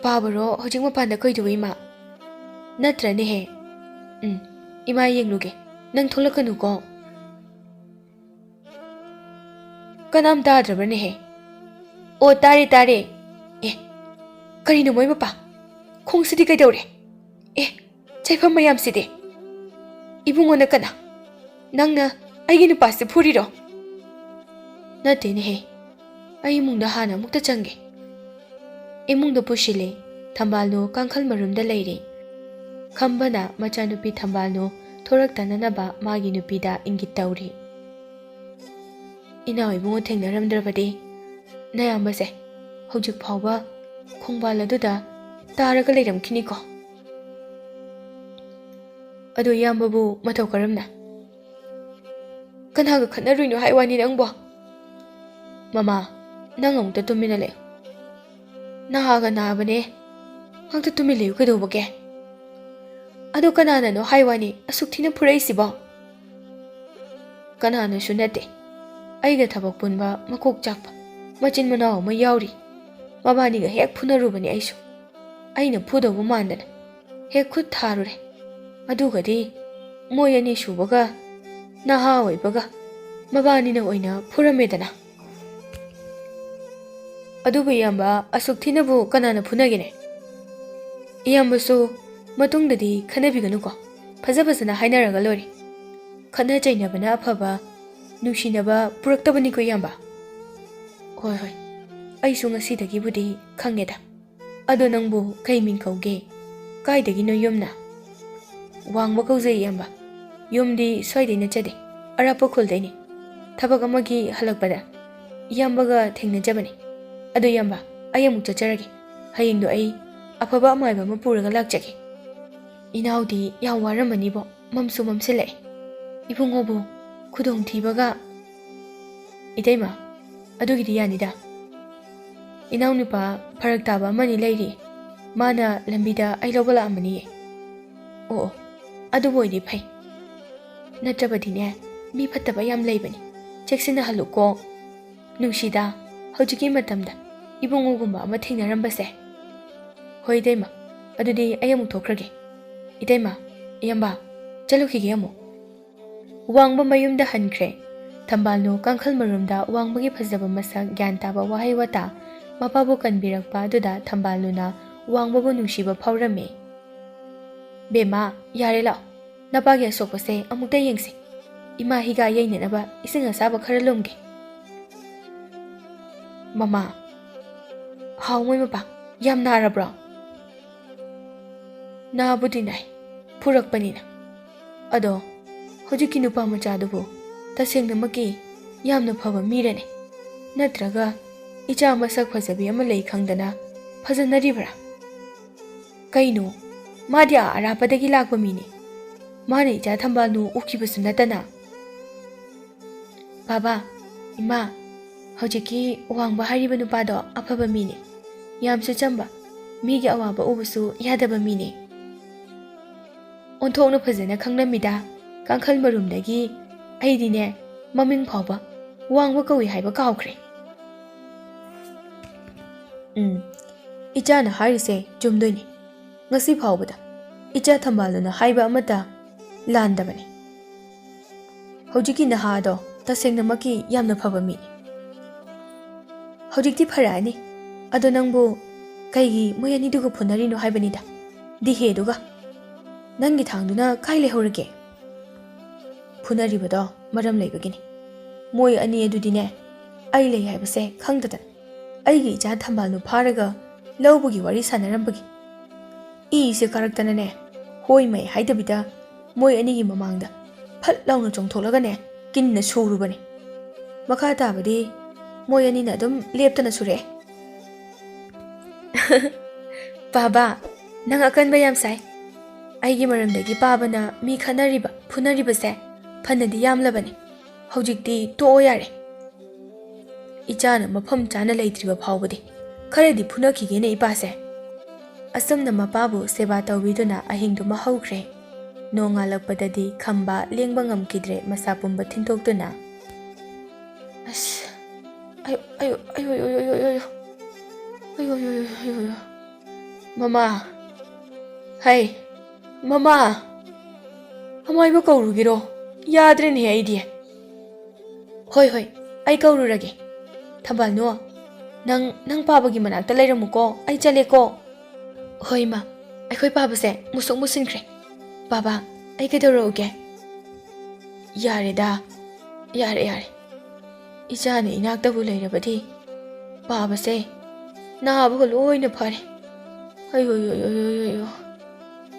ꯄꯥꯕꯔꯣ ꯍꯧꯖꯤꯛ ꯃꯄꯥꯟꯗ ꯀꯩꯗꯧꯏ ꯏꯃꯥ? ꯅꯠꯇ꯭ꯔꯅꯦꯍꯦ? ꯎꯝ, ꯏꯃꯥ ꯌꯦꯡꯂꯨꯒꯦ, ꯅꯪ ꯊꯣꯛꯂꯛꯀꯅꯨꯀꯣ꯫ ꯀꯅꯥꯝ ꯇꯥꯗ꯭ꯔꯕ꯭ꯔꯅꯦꯍꯦ? ꯑꯣ, ꯇꯥꯔꯦ, ꯇꯥꯔꯦ꯫ ꯑꯦ, ꯀꯔꯤꯅꯣ ꯃꯣꯏ ꯃꯄꯥ? ꯈꯣꯡꯁꯤꯗꯤ ꯀꯩꯗꯧꯔꯦ? ꯑꯦ, ꯆꯩꯐꯝ ꯃꯌꯥꯝꯁꯤꯗꯤ? ꯏꯕꯨꯡꯉꯣꯅ ꯀꯅꯥ? ꯅꯪꯅ ꯑꯩꯒꯤ ꯅꯨꯄꯥꯁꯦ ꯐꯨꯔꯤꯔꯣ? ꯅꯠꯇꯦꯅꯦꯍꯦ, ꯑꯩ ꯏꯃꯨꯡꯗ ꯍꯥꯟꯅ ꯑꯃꯨꯛꯇ ꯆꯪꯒꯦ꯫ ꯏꯃꯨꯡꯗ ꯄꯨꯁꯤꯜꯂꯦ꯫ ꯊꯝꯕꯥꯜꯅꯨ ꯀꯥꯡꯈꯜ ꯃꯔꯨꯝꯗ ꯂꯩꯔꯦ꯫ ꯈꯝꯕꯅ ꯃꯆꯥꯅꯨꯄꯤ ꯊꯝꯕꯥꯜꯅꯨ ꯊꯣꯔꯛꯇꯅꯅꯕ ꯃꯥꯒꯤ ꯅꯨꯄꯤꯗ ꯏꯪꯒꯤꯠ ꯇꯧꯔꯤ꯫ ꯏꯅꯥꯎ ꯏꯕꯨꯡꯉꯣ ꯊꯦꯡꯅꯔꯝꯗ꯭ꯔꯕꯗꯤ ꯅꯌꯥꯝꯕꯁꯦ ꯍꯧꯖꯤꯛ ꯐꯥꯎꯕ ꯈꯣꯡꯕꯥꯜ ꯑꯗꯨꯗ ꯇꯥꯔꯒ ꯂꯩꯔꯝꯈꯤꯅꯤꯀꯣ꯫ ꯑꯗꯣ ꯏꯌꯥꯝꯕꯕꯨ ꯃꯇꯧ ꯀꯔꯝꯅ? ꯀꯅꯥꯒ ꯈꯠꯅꯔꯨꯏꯅꯣ ꯍꯥꯏ ꯋꯥꯅꯤ ꯅꯪꯕꯣ? ꯃꯃꯥ, ꯅꯪ ꯑꯃꯨꯛꯇ ꯇꯨꯃꯤꯟꯅ ꯂꯩꯌꯨ꯫ ꯅꯍꯥꯒ ꯅꯥꯕꯅꯦ꯫ ꯉꯥꯛꯇ ꯇꯨꯃꯤꯟ ꯂꯩꯌꯨ ꯀꯩꯗꯧꯕꯒꯦ? ꯑꯗꯣ ꯀꯅꯥꯅꯅꯣ ꯍꯥꯏ ꯋꯥꯅꯤ ꯑꯁꯨꯛ ꯊꯤꯅ ꯐꯨꯔꯛꯏꯁꯤꯕꯣ? ꯀꯅꯥꯅꯁꯨ ꯅꯠꯇꯦ꯫ ꯑꯩꯒ ꯊꯕꯛ ꯄꯨꯟꯕ ꯃꯀꯣꯛ ꯆꯥꯛꯄ ꯃꯆꯤꯟ ꯃꯅꯥꯎ ꯑꯃ ꯌꯥꯎꯔꯤ꯫ ꯃꯕꯥꯅꯤꯒ ꯍꯦꯛ ꯐꯨꯅꯔꯨꯕꯅꯤ ꯑꯩꯁꯨ꯫ ꯑꯩꯅ ꯐꯨꯗꯧꯕ ꯃꯥꯟꯗꯅ ꯍꯦꯛ ꯈꯨꯠ ꯊꯥꯔꯨꯔꯦ꯫ ꯑꯗꯨꯒꯗꯤ ꯃꯣꯏ ꯑꯅꯤ ꯁꯨꯕꯒ ꯅꯍꯥ ꯑꯣꯏꯕꯒ ꯃꯕꯥꯅꯤꯅ ꯑꯣꯏꯅ ꯐꯨꯔꯝꯃꯦꯗꯅ꯫ ꯑꯗꯨꯕꯨ ꯏꯌꯥꯝꯕ, ꯑꯁꯨꯛ ꯊꯤꯅꯕꯨ ꯀꯅꯥꯅ ꯐꯨꯅꯒꯦꯅꯦ? ꯏꯌꯥꯝꯕꯁꯨ ꯃꯇꯨꯡꯗꯗꯤ ꯈꯟꯅꯕꯤꯒꯅꯨꯀꯣ, ꯐꯖ ꯐꯖꯅ ꯍꯥꯏꯅꯔꯒ ꯂꯣꯏꯔꯦ꯫ ꯈꯠꯅ ꯆꯩꯅꯕꯅ ꯑꯐꯕ, ꯅꯨꯡꯁꯤꯅꯕ ꯄꯨꯔꯛꯇꯕꯅꯤꯀꯣ ꯏꯌꯥꯝꯕ꯫ ꯍꯣꯏ, ꯍꯣꯏ, ꯑꯩꯁꯨ ꯉꯁꯤꯗꯒꯤꯕꯨꯗꯤ ꯈꯪꯉꯦꯗ꯫ ꯑꯗꯣ ꯅꯪꯕꯨ ꯀꯩ ꯃꯤꯡ ꯀꯧꯒꯦ? ꯀꯥꯏꯗꯒꯤꯅꯣ ꯌꯨꯝꯅ? ꯋꯥꯡꯕ ꯀꯧꯖꯩ ꯏꯌꯥꯝꯕ꯫ ꯌꯨꯝꯗꯤ ꯁ꯭ꯋꯥꯏꯗꯩ ꯅꯠꯆꯗꯦ, ꯑꯔꯥꯞꯄ ꯈꯨꯜꯗꯩꯅꯤ꯫ ꯊꯕꯛ ꯑꯃꯒꯤ ꯍꯜꯂꯛꯄꯗ ꯏꯌꯥꯝꯕꯒ ꯊꯦꯡꯅꯖꯕꯅꯤ꯫ ꯑꯗꯣ ꯏꯌꯥꯝꯕ, ꯑꯩ ꯑꯃꯨꯛ ꯆꯠꯆꯔꯒꯦ꯫ ꯍꯌꯦꯡꯗꯣ ꯑꯩ ꯑꯐꯕ ꯑꯃꯥꯏꯕ ꯑꯃ ꯄꯨꯔꯒ ꯂꯥꯛꯆꯒꯦ꯫ ꯏꯅꯥꯎꯗꯤ ꯌꯥꯝ ꯋꯥꯔꯝꯃꯅꯤꯕꯣ, ꯃꯝꯁꯨ ꯃꯝꯁꯤꯜꯂꯛꯑꯦ꯫ ꯏꯕꯨꯡꯉꯣꯕꯨ ꯈꯨꯗꯣꯡꯊꯤꯕꯒ꯫ ꯏꯇꯩꯃ, ꯑꯗꯨꯒꯤꯗꯤ ꯌꯥꯅꯤꯗ꯫ ꯏꯅꯥꯎꯅꯨꯄꯥ ꯐꯔꯛ ꯇꯥꯕ ꯑꯃꯅꯤ ꯂꯩꯔꯤ, ꯃꯥꯅ ꯂꯝꯕꯤꯗ ꯑꯩ ꯂꯧꯕ ꯂꯥꯛꯑꯝꯕꯅꯤꯌꯦ꯫ ꯑꯣ ꯑꯣ, ꯑꯗꯨꯕꯨ ꯑꯣꯏꯗꯤ ꯐꯩ꯫ ꯅꯠꯇ꯭ꯔꯕꯗꯤꯅꯦ, ꯃꯤ ꯐꯠꯇꯕ ꯌꯥꯝ ꯂꯩꯕꯅꯤ, ꯆꯦꯛꯁꯤꯟꯅꯍꯜꯂꯨꯀꯣ꯫ ꯅꯨꯡꯁꯤꯗ, ꯍꯧꯖꯤꯛꯀꯤ ꯃꯇꯝꯗ ꯏꯕꯨꯡꯉꯣꯒꯨꯝꯕ ꯑꯃ ꯊꯦꯡꯅꯔꯝꯕꯁꯦ꯫ ꯍꯣꯏ ꯏꯇꯩꯃ, ꯑꯗꯨꯗꯤ ꯑꯩ ꯑꯃꯨꯛ ꯊꯣꯛꯈ꯭ꯔꯒꯦ꯫ ꯏꯇꯩꯃ, ꯏꯌꯥꯝꯕ, ꯆꯠꯂꯨꯈꯤꯒꯦ ꯑꯃꯨꯛ꯫ ꯋꯥꯡꯕ ꯃꯌꯨꯝꯗ ꯍꯟꯈ꯭ꯔꯦ꯫ ꯊꯝꯕꯥꯜꯅꯨ ꯀꯥꯡꯈꯜ ꯃꯔꯨꯝꯗ ꯋꯥꯡꯕꯒꯤ ꯐꯖꯕ ꯃꯁꯛ ꯒ꯭ꯌꯥꯟ ꯇꯥꯕ ꯋꯥꯍꯩ ꯋꯥꯇꯥ ꯃꯄꯥꯕꯨ ꯀꯟꯕꯤꯔꯛꯄ ꯑꯗꯨꯗ ꯊꯝꯕꯥꯜꯅꯨꯅ ꯋꯥꯡꯕꯕꯨ ꯅꯨꯡꯁꯤꯕ ꯐꯥꯎꯔꯝꯃꯤ꯫ "ꯕꯦꯝꯃ, ꯌꯥꯔꯦ ꯂꯥꯛꯑꯣ, ꯅꯄꯥꯒꯤ ꯑꯁꯣꯛꯄꯁꯦ ꯑꯃꯨꯛꯇ ꯌꯦꯡꯁꯤ꯫ ꯏꯃꯥ ꯍꯤꯒꯥ ꯌꯩꯅꯅꯕ ꯏꯁꯤꯡ ꯑꯁꯥꯕ ꯈꯔ ꯂꯨꯝꯒꯦ꯫" "ꯃꯃꯥ, ꯍꯥꯎ ꯃꯣꯏ ꯃꯄꯥ, ꯌꯥꯝ ꯅꯥꯔꯕ꯭ꯔꯣ?" "ꯅꯥꯕꯨꯗꯤ ꯅꯥꯏ, ꯐꯨꯔꯛꯄꯅꯤꯅ꯫ ꯑꯗꯣ ꯍꯧꯖꯤꯛꯀꯤ ꯅꯨꯄꯥ ꯃꯆꯥꯗꯨꯕꯨ ꯇꯁꯦꯡꯅꯃꯛꯀꯤ ꯌꯥꯝꯅ ꯐꯕ ꯃꯤꯔꯅꯦ? ꯅꯠꯇ꯭ꯔꯒ ꯏꯆꯥ ꯃꯁꯛ ꯐꯖꯕꯤ ꯑꯃ ꯂꯩ ꯈꯪꯗꯅ ꯐꯖꯅꯔꯤꯕ꯭ꯔꯥ? ꯀꯩꯅꯣ, ꯃꯥꯗꯤ ꯑꯥ ꯑꯔꯥꯞꯄꯗꯒꯤ ꯂꯥꯛꯄ ꯃꯤꯅꯤ꯫ ꯃꯥꯅ ꯏꯆꯥ ꯊꯝꯕꯥꯜꯅꯨ ꯎꯈꯤꯕꯁꯨ ꯅꯠꯇꯅ꯫" "ꯕꯥꯕꯥ, ꯏꯃꯥ, ꯍꯧꯖꯤꯛꯀꯤ ꯋꯥꯡꯕ ꯍꯥꯏꯔꯤꯕ ꯅꯨꯄꯥꯗꯣ ꯑꯐꯕ ꯃꯤꯅꯤ꯫ ꯌꯥꯝꯁꯨ ꯆꯝꯕ, ꯃꯤꯒꯤ ꯑꯋꯥꯕ ꯎꯕꯁꯨ ꯌꯥꯗꯕ ꯃꯤꯅꯤ꯫ ꯑꯣꯟꯊꯣꯛꯅ ꯐꯖꯅ ꯈꯪꯂꯝꯃꯤꯗ, ꯀꯥꯡꯈꯜ ꯃꯔꯨꯝꯗꯒꯤ ꯑꯩꯗꯤꯅꯦ, ꯃꯃꯤꯡ ꯐꯥꯎꯕ ꯋꯥꯡꯕ ꯀꯧꯏ ꯍꯥꯏꯕ ꯀꯥꯎꯈ꯭ꯔꯦ꯫" "ꯎꯝ, ꯏꯆꯥꯅ ꯍꯥꯏꯔꯤꯁꯦ ꯆꯨꯝꯗꯣꯏꯅꯤ꯫ ꯉꯁꯤ ꯐꯥꯎꯕꯗ ꯏꯆꯥ ꯊꯝꯕꯥꯜꯅꯨꯅ ꯍꯥꯏꯕ ꯑꯃꯠꯇ ꯂꯥꯟꯗꯕꯅꯤ꯫ ꯍꯧꯖꯤꯛꯀꯤ ꯅꯍꯥ ꯑꯗꯣ ꯇꯁꯦꯡꯅꯃꯛꯀꯤ ꯌꯥꯝꯅ ꯐꯕ ꯃꯤꯅꯤ꯫" "ꯍꯧꯖꯤꯛꯇꯤ ꯐꯔꯛꯑꯅꯤ꯫ ꯑꯗꯣ ꯅꯪꯕꯨ ꯀꯩꯒꯤ ꯃꯣꯏ ꯑꯅꯤꯗꯨꯒ ꯐꯨꯅꯔꯤꯅꯣ ꯍꯥꯏꯕꯅꯤꯗ, ꯗꯤꯍꯦꯗꯨꯒ? ꯅꯪꯒꯤ ꯊꯥꯡꯗꯨꯅ ꯀꯥꯏ ꯂꯩꯍꯧꯔꯒꯦ?" "ꯐꯨꯅꯔꯤꯕꯗꯣ ꯃꯔꯝ ꯂꯩꯕꯒꯤꯅꯤ꯫ ꯃꯣꯏ ꯑꯅꯤ ꯑꯗꯨꯗꯤꯅꯦ, ꯑꯩ ꯂꯩ ꯍꯥꯏꯕꯁꯦ ꯈꯪꯗꯗꯅ ꯑꯩꯒꯤ ꯏꯆꯥ ꯊꯝꯕꯥꯜꯅꯨ ꯐꯥꯔꯒ ꯂꯧꯕꯒꯤ ꯋꯥꯔꯤ ꯁꯥꯟꯅꯔꯝꯕꯒꯤ ꯏꯁꯦ ꯀꯥꯔꯛꯇꯅꯅꯦ, ꯍꯣꯏ ꯃꯩ ꯍꯥꯏꯗꯕꯤꯗ ꯃꯣꯏ ꯑꯅꯤꯒꯤ ꯃꯃꯥꯡꯗ ꯐꯠ ꯂꯥꯎꯅ ꯆꯣꯡꯊꯣꯛꯂꯒꯅꯦ, ꯀꯤꯟꯅ ꯁꯨꯔꯨꯕꯅꯤ꯫ ꯃꯈꯥ ꯇꯥꯕꯗꯤ ꯃꯣꯏ ꯑꯅꯤꯅ ꯑꯗꯨꯝ ꯂꯦꯞꯇꯅ ꯁꯨꯔꯛꯑꯦ꯫" ꯄꯥꯕ, ꯅꯪ ꯑꯀꯟꯕ ꯌꯥꯝ ꯁꯥꯏ꯫ ꯑꯩꯒꯤ ꯃꯔꯝꯗꯒꯤ ꯄꯥꯕꯅ ꯃꯤ ꯈꯠꯅꯔꯤꯕ, ꯐꯨꯅꯔꯤꯕꯁꯦ ꯐꯅꯗꯤ ꯌꯥꯝꯂꯕꯅꯤ꯫ ꯍꯧꯖꯤꯛꯇꯤ ꯇꯣꯛꯑꯣ ꯌꯥꯔꯦ꯫ ꯏꯆꯥꯅ ꯃꯐꯝ ꯆꯥꯅ ꯂꯩꯇ꯭ꯔꯤꯕ ꯐꯥꯎꯕꯗꯤ ꯈꯔꯗꯤ ꯐꯨꯅꯈꯤꯒꯦꯅꯦ ꯏꯄꯥꯁꯦ꯫ ꯑꯁꯨꯝꯅ ꯃꯄꯥꯕꯨ ꯁꯦꯕꯥ ꯇꯧꯕꯤꯗꯨꯅ ꯑꯍꯤꯡꯗꯨꯃ ꯍꯧꯈ꯭ꯔꯦ꯫ ꯅꯣꯡꯉꯥꯜꯂꯛꯄꯗꯗꯤ ꯈꯝꯕ ꯂꯦꯡꯕ ꯉꯝꯈꯤꯗ꯭ꯔꯦ, ꯃꯁꯥ ꯄꯨꯝꯕ ꯊꯤꯟꯗꯣꯛꯇꯨꯅ꯫ ꯑꯁ, ꯑꯌꯣ, ꯑꯌꯣ, ꯑꯌꯣ, ꯑꯌꯣ, ꯑꯌꯣ, ꯑꯌꯣ꯫ ꯑꯌꯣ, ꯑꯌꯣ, ꯑꯌꯣ, ꯑꯌꯣ, ꯑꯌꯣ꯫ ꯃꯃꯥ, ꯍꯩ, ꯃꯃꯥ, ꯑꯃꯥꯏꯕ ꯀꯧꯔꯨꯒꯤꯔꯣ? ꯌꯥꯗ꯭ꯔꯦꯅꯦꯍꯦ ꯑꯩꯗꯤ꯫ ꯍꯣꯏ, ꯍꯣꯏ, ꯑꯩ ꯀꯧꯔꯨꯔꯒꯦ꯫ ꯊꯝꯕꯥꯜꯅꯨ, ꯅꯪ, ꯅꯪ ꯄꯥꯕꯒꯤ ꯃꯅꯥꯛꯇ ꯂꯩꯔꯝꯃꯨꯀꯣ, ꯑꯩ ꯆꯠꯂꯦꯀꯣ꯫ ꯍꯣꯏ, ꯏꯃꯥ, ꯑꯩꯈꯣꯏ ꯄꯥꯕꯁꯦ ꯃꯨꯁꯨꯛ ꯃꯨꯁꯤꯟꯈ꯭ꯔꯦ꯫ ꯄꯥꯕ, ꯑꯩ ꯀꯩꯗꯧꯔꯛꯎꯒꯦ? ꯌꯥꯔꯦꯗ, ꯌꯥꯔꯦ, ꯌꯥꯔꯦ꯫ ꯏꯆꯥꯅ ꯏꯅꯥꯛꯇꯕꯨ ꯂꯩꯔꯕꯗꯤ ꯄꯥꯕꯁꯦ ꯅꯥꯕꯒ ꯂꯣꯏꯅ ꯐꯔꯦ꯫ ꯑꯌꯣ, ꯑꯌꯣ, ꯑꯌꯣ, ꯑꯌꯣ, ꯑꯌꯣ꯫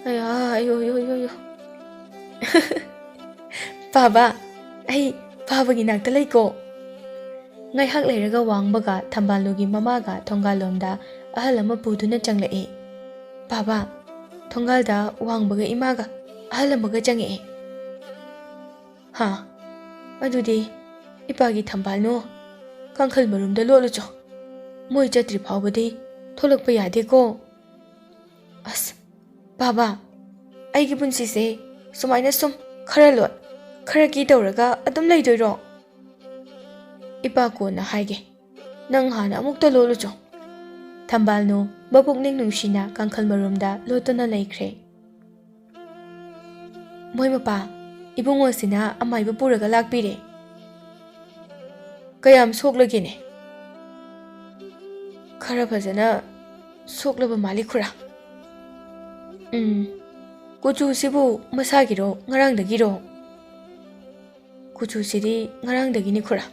ꯑꯌꯥ, ꯑꯌꯣ, ꯑꯌꯣ, ꯑꯌꯣ, ꯑꯌꯣ꯫ ꯄꯥꯕ, ꯑꯩ ꯄꯥꯕꯒꯤ ꯅꯥꯛꯇ ꯂꯩꯀꯣ꯫ ꯉꯥꯏꯍꯥꯛ ꯂꯩꯔꯒ ꯋꯥꯡꯕꯒ ꯊꯝꯕꯥꯜꯅꯨꯒꯤ ꯃꯃꯥꯒ ꯊꯣꯡꯒꯥꯜꯂꯣꯝꯗ ꯑꯍꯜ ꯑꯃ ꯄꯨꯗꯨꯅ ꯆꯪꯂꯛꯏ꯫ ꯄꯥꯕ, ꯊꯣꯡꯒꯥꯜꯗ ꯋꯥꯡꯕꯒ ꯏꯃꯥꯒ ꯑꯍꯜ ꯑꯃꯒ ꯆꯪꯉꯛꯏ꯫ ꯍꯥ, ꯑꯗꯨꯗꯤ ꯏꯄꯥꯒꯤ ꯊꯝꯕꯥꯜꯅꯨ, ꯀꯥꯡꯈꯜ ꯃꯔꯨꯝꯗ ꯂꯣꯠꯂꯨꯆꯣ꯫ ꯃꯣꯏ ꯆꯠꯇ꯭ꯔꯤ ꯐꯥꯎꯕꯗꯤ ꯊꯣꯛꯂꯛꯄ ꯌꯥꯗꯦꯀꯣ꯫ ꯑꯁ, ꯄꯥꯕ, ꯑꯩꯒꯤ ꯄꯨꯟꯁꯤꯁꯦ ꯁꯨꯃꯥꯏꯅ ꯁꯨꯝ ꯈꯔ ꯂꯣꯠ, ꯈꯔ ꯀꯤ ꯇꯧꯔꯒ ꯑꯗꯨꯝ ꯂꯩꯗꯣꯏꯔꯣ? ꯏꯄꯥ ꯀꯣꯟꯅ ꯍꯥꯏꯒꯦ, ꯅꯪ ꯍꯥꯟꯅ ꯑꯃꯨꯛꯇ ꯂꯣꯠꯂꯨꯆꯣ꯫ ꯊꯝꯕꯥꯜꯅꯨ ꯃꯄꯨꯛꯅꯤꯡ ꯅꯨꯡꯁꯤꯅ ꯀꯥꯡꯈꯜ ꯃꯔꯨꯝꯗ ꯂꯣꯠꯇꯨꯅ ꯂꯩꯈ꯭ꯔꯦ꯫ ꯃꯣꯏ ꯃꯄꯥ, ꯏꯕꯨꯡꯉꯣꯁꯤꯅ ꯑꯃꯥꯏꯕ ꯄꯨꯔꯒ ꯂꯥꯛꯄꯤꯔꯦ꯫ ꯀꯌꯥꯝ ꯁꯣꯛꯂꯒꯦꯅꯦ? ꯈꯔ ꯐꯖꯅ ꯁꯣꯛꯂꯕ ꯃꯥꯜꯂꯤ ꯈꯨꯔꯥ꯫ ꯎꯝ, ꯀꯨꯆꯨꯁꯤꯕꯨ ꯃꯁꯥꯒꯤꯔꯣ, ꯉꯔꯥꯡꯗꯒꯤꯔꯣ? ꯀꯨꯆꯨꯁꯤꯗꯤ ꯉꯔꯥꯡꯗꯒꯤꯅꯤ ꯈꯨꯔꯥ꯫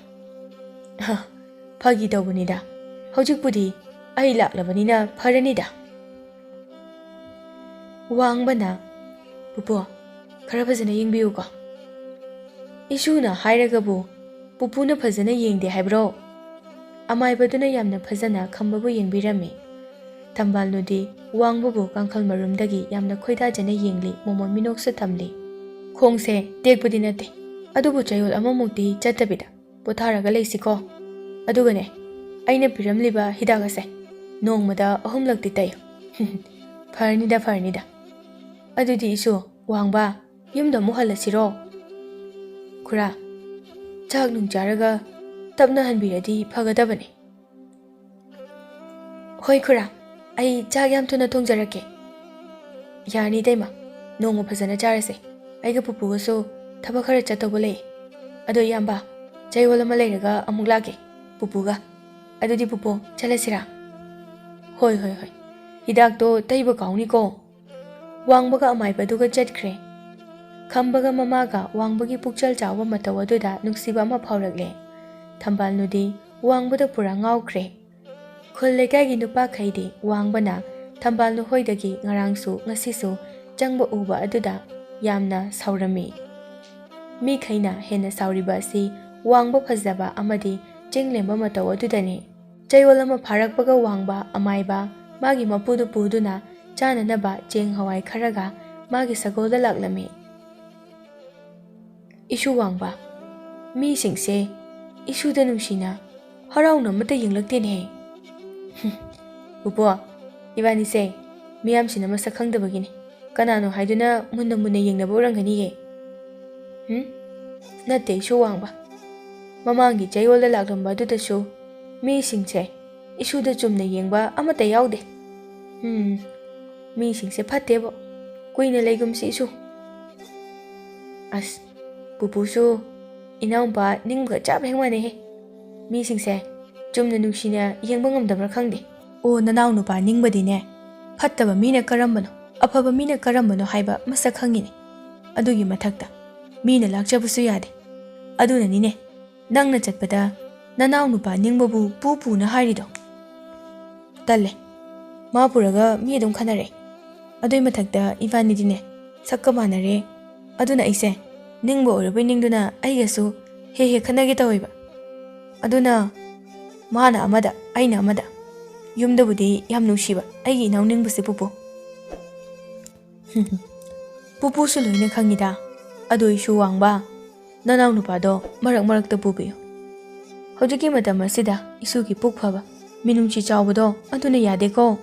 ꯍ, ꯐꯥꯒꯤ ꯇꯧꯕꯅꯤꯗ꯫ ꯍꯧꯖꯤꯛꯄꯨꯗꯤ ꯑꯩ ꯂꯥꯛꯂꯕꯅꯤꯅ ꯐꯔꯅꯤꯗ꯫ ꯋꯥꯡꯕꯅ, "ꯄꯨꯄꯨ, ꯈꯔ ꯐꯖꯅ ꯌꯦꯡꯕꯤꯌꯨꯀꯣ꯫" ꯏꯁꯨꯅ ꯍꯥꯏꯔꯒꯕꯨ ꯄꯨꯄꯨꯅ ꯐꯖꯅ ꯌꯦꯡꯗꯦ ꯍꯥꯏꯕ꯭ꯔꯣ? ꯑꯃꯥꯏꯕꯗꯨꯅ ꯌꯥꯝꯅ ꯐꯖꯅ ꯈꯝꯕꯕꯨ ꯌꯦꯡꯕꯤꯔꯝꯃꯤ꯫ ꯊꯝꯕꯥꯜꯅꯨꯗꯤ ꯋꯥꯡꯕꯕꯨ ꯀꯥꯡꯈꯜ ꯃꯔꯨꯝꯗꯒꯤ ꯌꯥꯝꯅ ꯈꯣꯏꯗꯥꯖꯅ ꯌꯦꯡꯂꯤ, ꯃꯣꯃꯣꯟ ꯃꯤꯅꯣꯛꯁꯨ ꯊꯝꯂꯤ꯫ "ꯈꯣꯡꯁꯦ ꯇꯦꯛꯄꯗꯤ ꯅꯠꯇꯦ, ꯑꯗꯨꯕꯨ ꯆꯌꯣꯜ ꯑꯃꯃꯨꯛꯇꯤ ꯆꯠꯇꯕꯤꯗ ꯄꯣꯊꯥꯔꯒ ꯂꯩꯁꯤꯀꯣ꯫ ꯑꯗꯨꯒꯅꯦ, ꯑꯩꯅ ꯄꯤꯔꯝꯂꯤꯕ ꯍꯤꯗꯥꯛ ꯑꯁꯦ ꯅꯣꯡꯃꯗ ꯑꯍꯨꯝꯂꯛꯇꯤ ꯇꯩꯌꯨ꯫" "ꯐꯔꯅꯤꯗ, ꯐꯔꯅꯤꯗ꯫ ꯑꯗꯨꯗꯤ ꯏꯁꯨ, ꯋꯥꯡꯕ, ꯌꯨꯝꯗ ꯑꯃꯨꯛ ꯍꯜꯂꯁꯤꯔꯣ?" "ꯈꯨꯔꯥ, ꯆꯥꯛ ꯅꯨꯡ ꯆꯥꯔꯒ ꯇꯞꯅ ꯍꯟꯕꯤꯔꯗꯤ ꯐꯒꯗꯕꯅꯤ꯫" "ꯍꯣꯏ ꯈꯨꯔꯥ, ꯑꯩ ꯆꯥꯛ ꯌꯥꯝ ꯊꯨꯅ ꯊꯣꯡꯖꯔꯛꯀꯦ꯫" "ꯌꯥꯔꯅꯤ ꯏꯇꯩꯃ, ꯅꯣꯡꯃ ꯐꯖꯅ ꯆꯥꯔꯁꯦ꯫ ꯑꯩꯒ ꯄꯨꯄꯨꯒꯁꯨ ꯊꯕꯛ ꯈꯔ ꯆꯠꯇꯧꯕ ꯂꯩ꯫ ꯑꯗꯣ ꯏꯌꯥꯝꯕ, ꯆꯌꯣꯜ ꯑꯃ ꯂꯩꯔꯒ ꯑꯃꯨꯛ ꯂꯥꯛꯀꯦ ꯄꯨꯄꯨꯒ꯫ ꯑꯗꯨꯗꯤ ꯄꯨꯄꯨ, ꯆꯠꯂꯁꯤꯔꯥ?" "ꯍꯣꯏ, ꯍꯣꯏ, ꯍꯣꯏ꯫ ꯍꯤꯗꯥꯛꯇꯣ ꯇꯩꯕ ꯀꯥꯎꯅꯤꯀꯣ꯫" ꯋꯥꯡꯕꯒ ꯑꯃꯥꯏꯕꯗꯨꯒ ꯆꯠꯈ꯭ꯔꯦ꯫ ꯈꯝꯕꯒ ꯃꯃꯥꯒ ꯋꯥꯡꯕꯒꯤ ꯄꯨꯛꯆꯦꯜ ꯆꯥꯎꯕ ꯃꯇꯧ ꯑꯗꯨꯗ ꯅꯨꯡꯁꯤꯕ ꯑꯃ ꯐꯥꯎꯔꯛꯂꯦ꯫ ꯊꯝꯕꯥꯜꯅꯨꯗꯤ ꯋꯥꯡꯕꯗ ꯄꯨꯔꯥ ꯉꯥꯎꯈ꯭ꯔꯦ꯫ ꯈꯨꯜ ꯂꯩꯀꯥꯏꯒꯤ ꯅꯨꯄꯥꯈꯩꯗꯤ ꯋꯥꯡꯕꯅ ꯊꯝꯕꯥꯜꯅꯨ ꯍꯣꯏꯗꯒꯤ ꯉꯔꯥꯡꯁꯨ ꯉꯁꯤꯁꯨ ꯆꯪꯕ ꯎꯕ ꯑꯗꯨꯗ ꯌꯥꯝꯅ ꯁꯥꯎꯔꯝꯃꯤ꯫ ꯃꯤꯈꯩꯅ ꯍꯦꯟꯅ ꯁꯥꯎꯔꯤꯕ ꯑꯁꯤ ꯋꯥꯡꯕ ꯐꯖꯕ ꯑꯃꯗꯤ ꯆꯤꯡ ꯂꯦꯝꯕ ꯃꯇꯧ ꯑꯗꯨꯗꯅꯤ꯫ ꯆꯌꯣꯜ ꯑꯃ ꯐꯥꯔꯛꯄꯒ ꯋꯥꯡꯕ ꯑꯃꯥꯏꯕ ꯃꯥꯒꯤ ꯃꯄꯨꯗꯨ ꯄꯨꯗꯨꯅ ꯆꯥꯅꯅꯕ ꯆꯦꯡ ꯍꯋꯥꯏ ꯈꯔꯒ ꯃꯥꯒꯤ ꯁꯒꯣꯜꯗ ꯂꯥꯛꯂꯝꯃꯤ꯫ "ꯏꯁꯨ ꯋꯥꯡꯕ, ꯃꯤꯁꯤꯡꯁꯦ ꯏꯁꯨꯗ ꯅꯨꯡꯁꯤꯅ ꯍꯔꯥꯎꯅ ꯑꯃꯠꯇ ꯌꯦꯡꯂꯛꯇꯦꯅꯦꯍꯦ꯫" "ꯄꯨꯄꯨ, ꯏꯕꯥꯅꯤꯁꯦ ꯃꯤꯌꯥꯝꯁꯤꯅ ꯃꯁꯛ ꯈꯪꯗꯕꯒꯤꯅꯤ꯫ ꯀꯅꯥꯅꯣ ꯍꯥꯏꯗꯨꯅ ꯃꯨꯟꯅ ꯃꯨꯟꯅ ꯌꯦꯡꯅꯕ ꯑꯣꯏꯔꯝꯒꯅꯤꯌꯦ꯫" "ꯍꯨꯝ? ꯅꯠꯇꯦ ꯏꯁꯨ ꯋꯥꯡꯕ꯫ ꯃꯃꯥꯡꯒꯤ ꯆꯌꯣꯜꯗ ꯂꯥꯛꯂꯝꯕ ꯑꯗꯨꯗꯁꯨ ꯃꯤꯁꯤꯡꯁꯦ ꯏꯁꯨꯗ ꯆꯨꯝꯅ ꯌꯦꯡꯕ ꯑꯃꯠꯇ ꯌꯥꯎꯗꯦ꯫ ꯎꯝ, ꯃꯤꯁꯤꯡꯁꯦ ꯐꯠꯇꯦꯕꯣ꯫ ꯀꯨꯏꯅ ꯂꯩꯒꯨꯝꯁꯤ ꯏꯁꯨ꯫" "ꯑꯁ, ꯄꯨꯄꯨꯁꯨ ꯏꯅꯥꯎꯄꯥ ꯅꯤꯡꯕꯒ ꯆꯞ ꯍꯦꯛ ꯃꯥꯟꯅꯩꯍꯦ꯫ ꯃꯤꯁꯤꯡꯁꯦ ꯆꯨꯝꯅ ꯅꯨꯡꯁꯤꯅ ꯌꯦꯡꯕ ꯉꯝꯗꯕ꯭ꯔꯥ ꯈꯪꯗꯦ꯫" "ꯑꯣ, ꯅꯅꯥꯎ ꯅꯨꯄꯥ ꯅꯤꯡꯕꯗꯤꯅꯦ, ꯐꯠꯇꯕ ꯃꯤꯅ ꯀꯔꯝꯕꯅꯣ, ꯑꯐꯕ ꯃꯤꯅ ꯀꯔꯝꯕꯅꯣ ꯍꯥꯏꯕ ꯃꯁꯛ ꯈꯪꯉꯤꯅꯦ꯫ ꯑꯗꯨꯒꯤ ꯃꯊꯛꯇ ꯃꯤꯅ ꯂꯥꯛꯆꯕꯁꯨ ꯌꯥꯗꯦ꯫ ꯑꯗꯨꯅꯅꯤꯅꯦ, ꯅꯪꯅ ꯆꯠꯄꯗ ꯅꯅꯥꯎ ꯅꯨꯄꯥ ꯅꯤꯡꯕꯕꯨ ꯄꯨ ꯄꯨꯅ ꯍꯥꯏꯔꯤꯗꯣ꯫" "ꯇꯜꯂꯦ꯫ ꯃꯥ ꯄꯨꯔꯒ ꯃꯤ ꯑꯗꯨꯝ ꯈꯟꯅꯔꯦ꯫ ꯑꯗꯨꯏ ꯃꯊꯛꯇ ꯏꯕꯥꯅꯤꯗꯤꯅꯦ, ꯁꯛꯀ ꯃꯥꯟꯅꯔꯦ꯫ ꯑꯗꯨꯅ ꯑꯩꯁꯦ ꯅꯤꯡꯕ ꯑꯣꯏꯔꯕꯣꯏ ꯅꯤꯡꯗꯨꯅ ꯑꯩꯒꯁꯨ ꯍꯦꯛ ꯍꯦꯛ ꯈꯟꯅꯒꯦ ꯇꯧꯋꯦꯕ꯫ ꯑꯗꯨꯅ ꯃꯥꯅ ꯑꯃꯗ, ꯑꯩꯅ ꯑꯃꯗ꯫ ꯌꯨꯝꯗꯕꯨꯗꯤ ꯌꯥꯝ ꯅꯨꯡꯁꯤꯕ ꯑꯩꯒꯤ ꯏꯅꯥꯎ ꯅꯤꯡꯕꯁꯦ, ꯄꯨꯄꯨ꯫ ꯄꯨꯄꯨꯁꯨ ꯂꯣꯏꯅ ꯈꯪꯉꯤꯗ꯫ ꯑꯗꯣ ꯏꯁꯨ ꯋꯥꯡꯕ, ꯅꯅꯥꯎ ꯅꯨꯄꯥꯗꯣ ꯃꯔꯛ ꯃꯔꯛꯇ ꯄꯨꯕꯤꯌꯨ꯫ ꯍꯧꯖꯤꯛꯀꯤ ꯃꯇꯝ ꯑꯁꯤꯗ ꯏꯁꯨꯒꯤ ꯄꯨꯛ ꯐꯕ, ꯃꯤꯅꯨꯡꯁꯤ ꯆꯥꯎꯕꯗꯣ ꯑꯗꯨꯅ ꯌꯥꯗꯦꯀꯣ꯫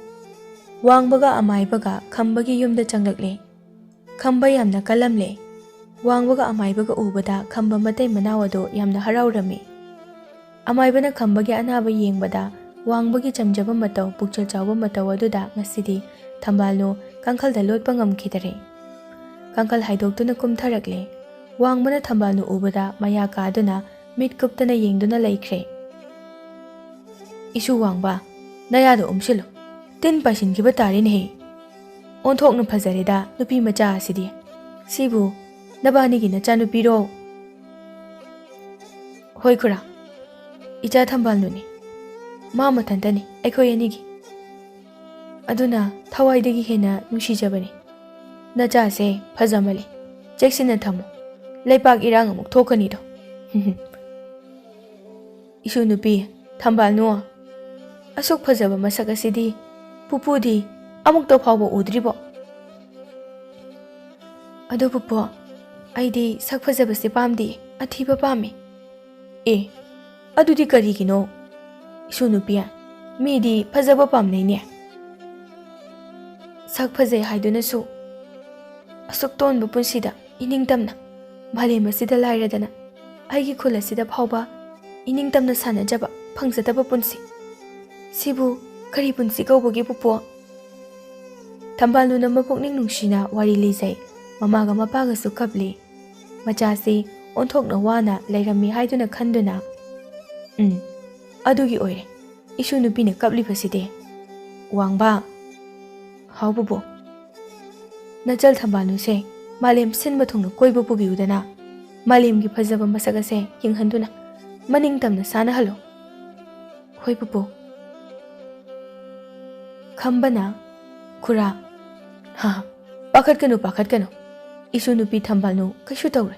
ꯋꯥꯡꯕꯒ ꯑꯃꯥꯏꯕꯒ ꯈꯝꯕꯒꯤ ꯌꯨꯝꯗ ꯆꯪꯂꯛꯂꯦ꯫ ꯈꯝꯕ ꯌꯥꯝꯅ ꯀꯜꯂꯝꯂꯦ꯫ ꯋꯥꯡꯕꯒ ꯑꯃꯥꯏꯕꯒ ꯎꯕꯗ ꯈꯝꯕ ꯃꯇꯩ ꯃꯅꯥꯎ ꯑꯗꯣ ꯌꯥꯝꯅ ꯍꯔꯥꯎꯔꯝꯃꯤ꯫ ꯑꯃꯥꯏꯕꯅ ꯈꯝꯕꯒꯤ ꯑꯅꯥꯕ ꯌꯦꯡꯕꯗ ꯋꯥꯡꯕꯒꯤ ꯆꯝꯖꯕ ꯃꯇꯧ, ꯄꯨꯛꯆꯦꯜ ꯆꯥꯎꯕ ꯃꯇꯧ ꯑꯗꯨꯗ ꯉꯁꯤꯗꯤ ꯊꯝꯕꯥꯜꯅꯨ ꯀꯥꯡꯈꯜꯗ ꯂꯣꯠꯄ ꯉꯝꯈꯤꯗꯔꯦ꯫ ꯀꯥꯡꯈꯜ ꯍꯥꯏꯗꯣꯛꯇꯨꯅ ꯀꯨꯝꯊꯔꯛꯂꯦ꯫ ꯋꯥꯡꯕꯅ ꯊꯝꯕꯥꯜꯅꯨ ꯎꯕꯗ ꯃꯌꯥ ꯀꯥꯗꯨꯅ ꯃꯤꯠ ꯀꯨꯞꯇꯅ ꯌꯦꯡꯗꯨꯅ ꯂꯩꯈ꯭ꯔꯦ꯫ "ꯏꯁꯨ ꯋꯥꯡꯕ, ꯅꯌꯥꯗꯣ ꯎꯝꯁꯤꯜꯂꯨ꯫ ꯇꯤꯟ ꯄꯥꯏꯁꯤꯟꯈꯤꯕ ꯇꯥꯔꯦꯅꯦꯍꯦ꯫ ꯑꯣꯟꯊꯣꯛꯅ ꯐꯖꯔꯦꯗ ꯅꯨꯄꯤ ꯃꯆꯥ ꯑꯁꯤꯗꯤ꯫ ꯁꯤꯕꯨ ꯅꯕꯥꯅꯤꯒꯤ ꯅꯆꯥꯅꯨꯄꯤꯔꯣ?" "ꯍꯣꯏ ꯈꯨꯔꯥ, ꯏꯆꯥ ꯊꯝꯕꯥꯜꯅꯨꯅꯤ꯫ ꯃꯥ ꯃꯊꯟꯇꯅꯤ ꯑꯩꯈꯣꯏ ꯑꯅꯤꯒꯤ꯫ ꯑꯗꯨꯅ ꯊꯋꯥꯏꯗꯒꯤ ꯍꯦꯟꯅ ꯅꯨꯡꯁꯤꯖꯕꯅꯤ꯫ ꯅꯆꯥꯁꯦ ꯐꯖꯃꯜꯂꯤ꯫ ꯆꯦꯛꯁꯤꯟꯅ ꯊꯝꯃꯨ꯫ ꯂꯩꯄꯥꯛ ꯏꯔꯥꯡ ꯑꯃꯨꯛ ꯊꯣꯛꯀꯅꯤꯗꯣ꯫" "ꯏꯁꯨ ꯅꯨꯄꯤ, ꯊꯝꯕꯥꯜꯅꯨ, ꯑꯁꯨꯛ ꯐꯖꯕ ꯃꯁꯛ ꯑꯁꯤꯗꯤ ꯄꯨꯄꯨꯗꯤ ꯑꯃꯨꯛꯇ ꯐꯥꯎꯕ ꯎꯗ꯭ꯔꯤꯕꯣ?" "ꯑꯗꯨ ꯄꯨꯄꯨ, ꯑꯩꯗꯤ ꯁꯛ ꯐꯖꯕꯁꯦ ꯄꯥꯝꯗꯦ, ꯑꯊꯤꯕ ꯄꯥꯝꯃꯤ꯫" "ꯑꯦ, ꯑꯗꯨꯗꯤ ꯀꯔꯤꯒꯤꯅꯣ? ꯏꯁꯨ ꯅꯨꯄꯤ, ꯃꯤꯗꯤ ꯐꯖꯕ ꯄꯥꯝꯅꯩꯅꯦ꯫" "ꯁꯛ ꯐꯖꯩ ꯍꯥꯏꯗꯨꯅꯁꯨ ꯑꯁꯨꯛ ꯇꯣꯟꯕ ꯄꯨꯟꯁꯤꯗ ꯏꯅꯤꯡꯇꯝꯅ, ꯃꯥꯂꯦꯝ ꯑꯁꯤꯗ ꯂꯥꯏꯔꯗꯅ ꯑꯩꯒꯤ ꯈꯨꯜ ꯑꯁꯤꯗ ꯐꯥꯎꯕ ꯏꯅꯤꯡꯇꯝꯅ ꯁꯥꯟꯅꯖꯕ ꯐꯪꯖꯗꯕ ꯄꯨꯟꯁꯤ, ꯁꯤꯕꯨ ꯀꯔꯤ ꯄꯨꯟꯁꯤ ꯀꯧꯕꯒꯦ ꯄꯨꯄꯨ?" ꯊꯝꯕꯥꯜꯅꯨꯅ ꯃꯄꯨꯛꯅꯤꯡ ꯅꯨꯡꯁꯤꯅ ꯋꯥꯔꯤ ꯂꯤꯖꯩ꯫ ꯃꯃꯥꯒ ꯃꯄꯥꯒꯁꯨ ꯀꯞꯂꯤ꯫ ꯃꯆꯥꯁꯤ ꯑꯣꯟꯊꯣꯛꯅ ꯋꯥꯅ ꯂꯩꯔꯝꯃꯤ ꯍꯥꯏꯗꯨꯅ ꯈꯟꯗꯨꯅ, "ꯎꯝ, ꯑꯗꯨꯒꯤ ꯑꯣꯏꯔꯦ ꯏꯁꯨ ꯅꯨꯄꯤꯅ ꯀꯞꯂꯤꯕꯁꯤꯗꯤ꯫" "ꯋꯥꯡꯕ꯫" "ꯍꯥꯎ ꯄꯨꯄꯨ꯫" "ꯅꯆꯜ ꯊꯝꯕꯥꯜꯅꯨꯁꯦ ꯃꯥꯂꯦꯝ ꯁꯤꯟꯕ ꯊꯨꯡꯅ ꯀꯣꯏꯕ ꯄꯨꯕꯤꯌꯨꯗꯅ꯫ ꯃꯥꯂꯦꯝꯒꯤ ꯐꯖꯕ ꯃꯁꯛ ꯑꯁꯦ ꯌꯦꯡꯍꯟꯗꯨꯅ ꯃꯅꯤꯡ ꯇꯝꯅ ꯁꯥꯟꯅꯍꯜꯂꯨ꯫" "ꯍꯣꯏ ꯄꯨꯄꯨ꯫" ꯈꯝꯕꯅ, "ꯈꯨꯔꯥ, ꯍꯥ, ꯄꯥꯈꯠꯀꯅꯨ, ꯄꯥꯈꯠꯀꯅꯨ꯫ ꯏꯁꯨ ꯅꯨꯄꯤ ꯊꯝꯕꯥꯜꯅꯨ ꯀꯩꯁꯨ ꯇꯧꯔꯣꯏ꯫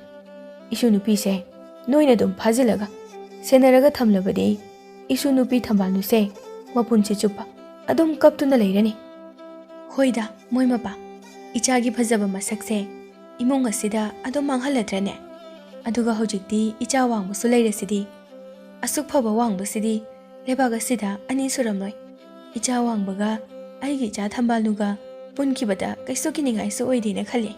ꯏꯁꯨ ꯅꯨꯄꯤꯁꯦ ꯅꯣꯏꯅ ꯑꯗꯨꯝ ꯐꯥꯖꯤꯜꯂꯒ ꯁꯦꯟꯅꯔꯒ ꯊꯝꯂꯕꯗꯤ ꯏꯁꯨ ꯅꯨꯄꯤ ꯊꯝꯕꯥꯜꯅꯨꯁꯦ ꯃꯄꯨꯟꯁꯤ ꯆꯨꯞꯄ ꯑꯗꯨꯝ ꯀꯞꯇꯨꯅ ꯂꯩꯔꯅꯤ꯫ ꯍꯣꯏꯗ, ꯃꯣꯏ ꯃꯄꯥ, ꯏꯆꯥꯒꯤ ꯐꯖꯕ ꯃꯁꯛꯁꯦ ꯏꯃꯨꯡ ꯑꯁꯤꯗ ꯑꯗꯨꯝ ꯃꯥꯡꯍꯜꯂꯗ꯭ꯔꯅꯦ? ꯑꯗꯨꯒ ꯍꯧꯖꯤꯛꯇꯤ ꯏꯆꯥ ꯋꯥꯡꯕꯁꯨ ꯂꯩꯔꯁꯤꯗꯤ꯫ ꯑꯁꯨꯛ ꯐꯕ ꯋꯥꯡꯕꯁꯤꯗꯤ ꯂꯩꯕꯥꯛ ꯑꯁꯤꯗ ꯑꯅꯤ ꯁꯨꯔꯝꯂꯣꯏ꯫ ꯏꯆꯥ ꯋꯥꯡꯕꯒ ꯑꯩꯒꯤ ꯏꯆꯥ ꯊꯝꯕꯥꯜꯅꯨꯒ ꯄꯨꯟꯈꯤꯕꯗ ꯀꯩꯁꯨ ꯀꯤꯅꯤꯡꯉꯥꯏꯁꯨ ꯑꯣꯏꯗꯦꯅ ꯈꯜꯂꯤ꯫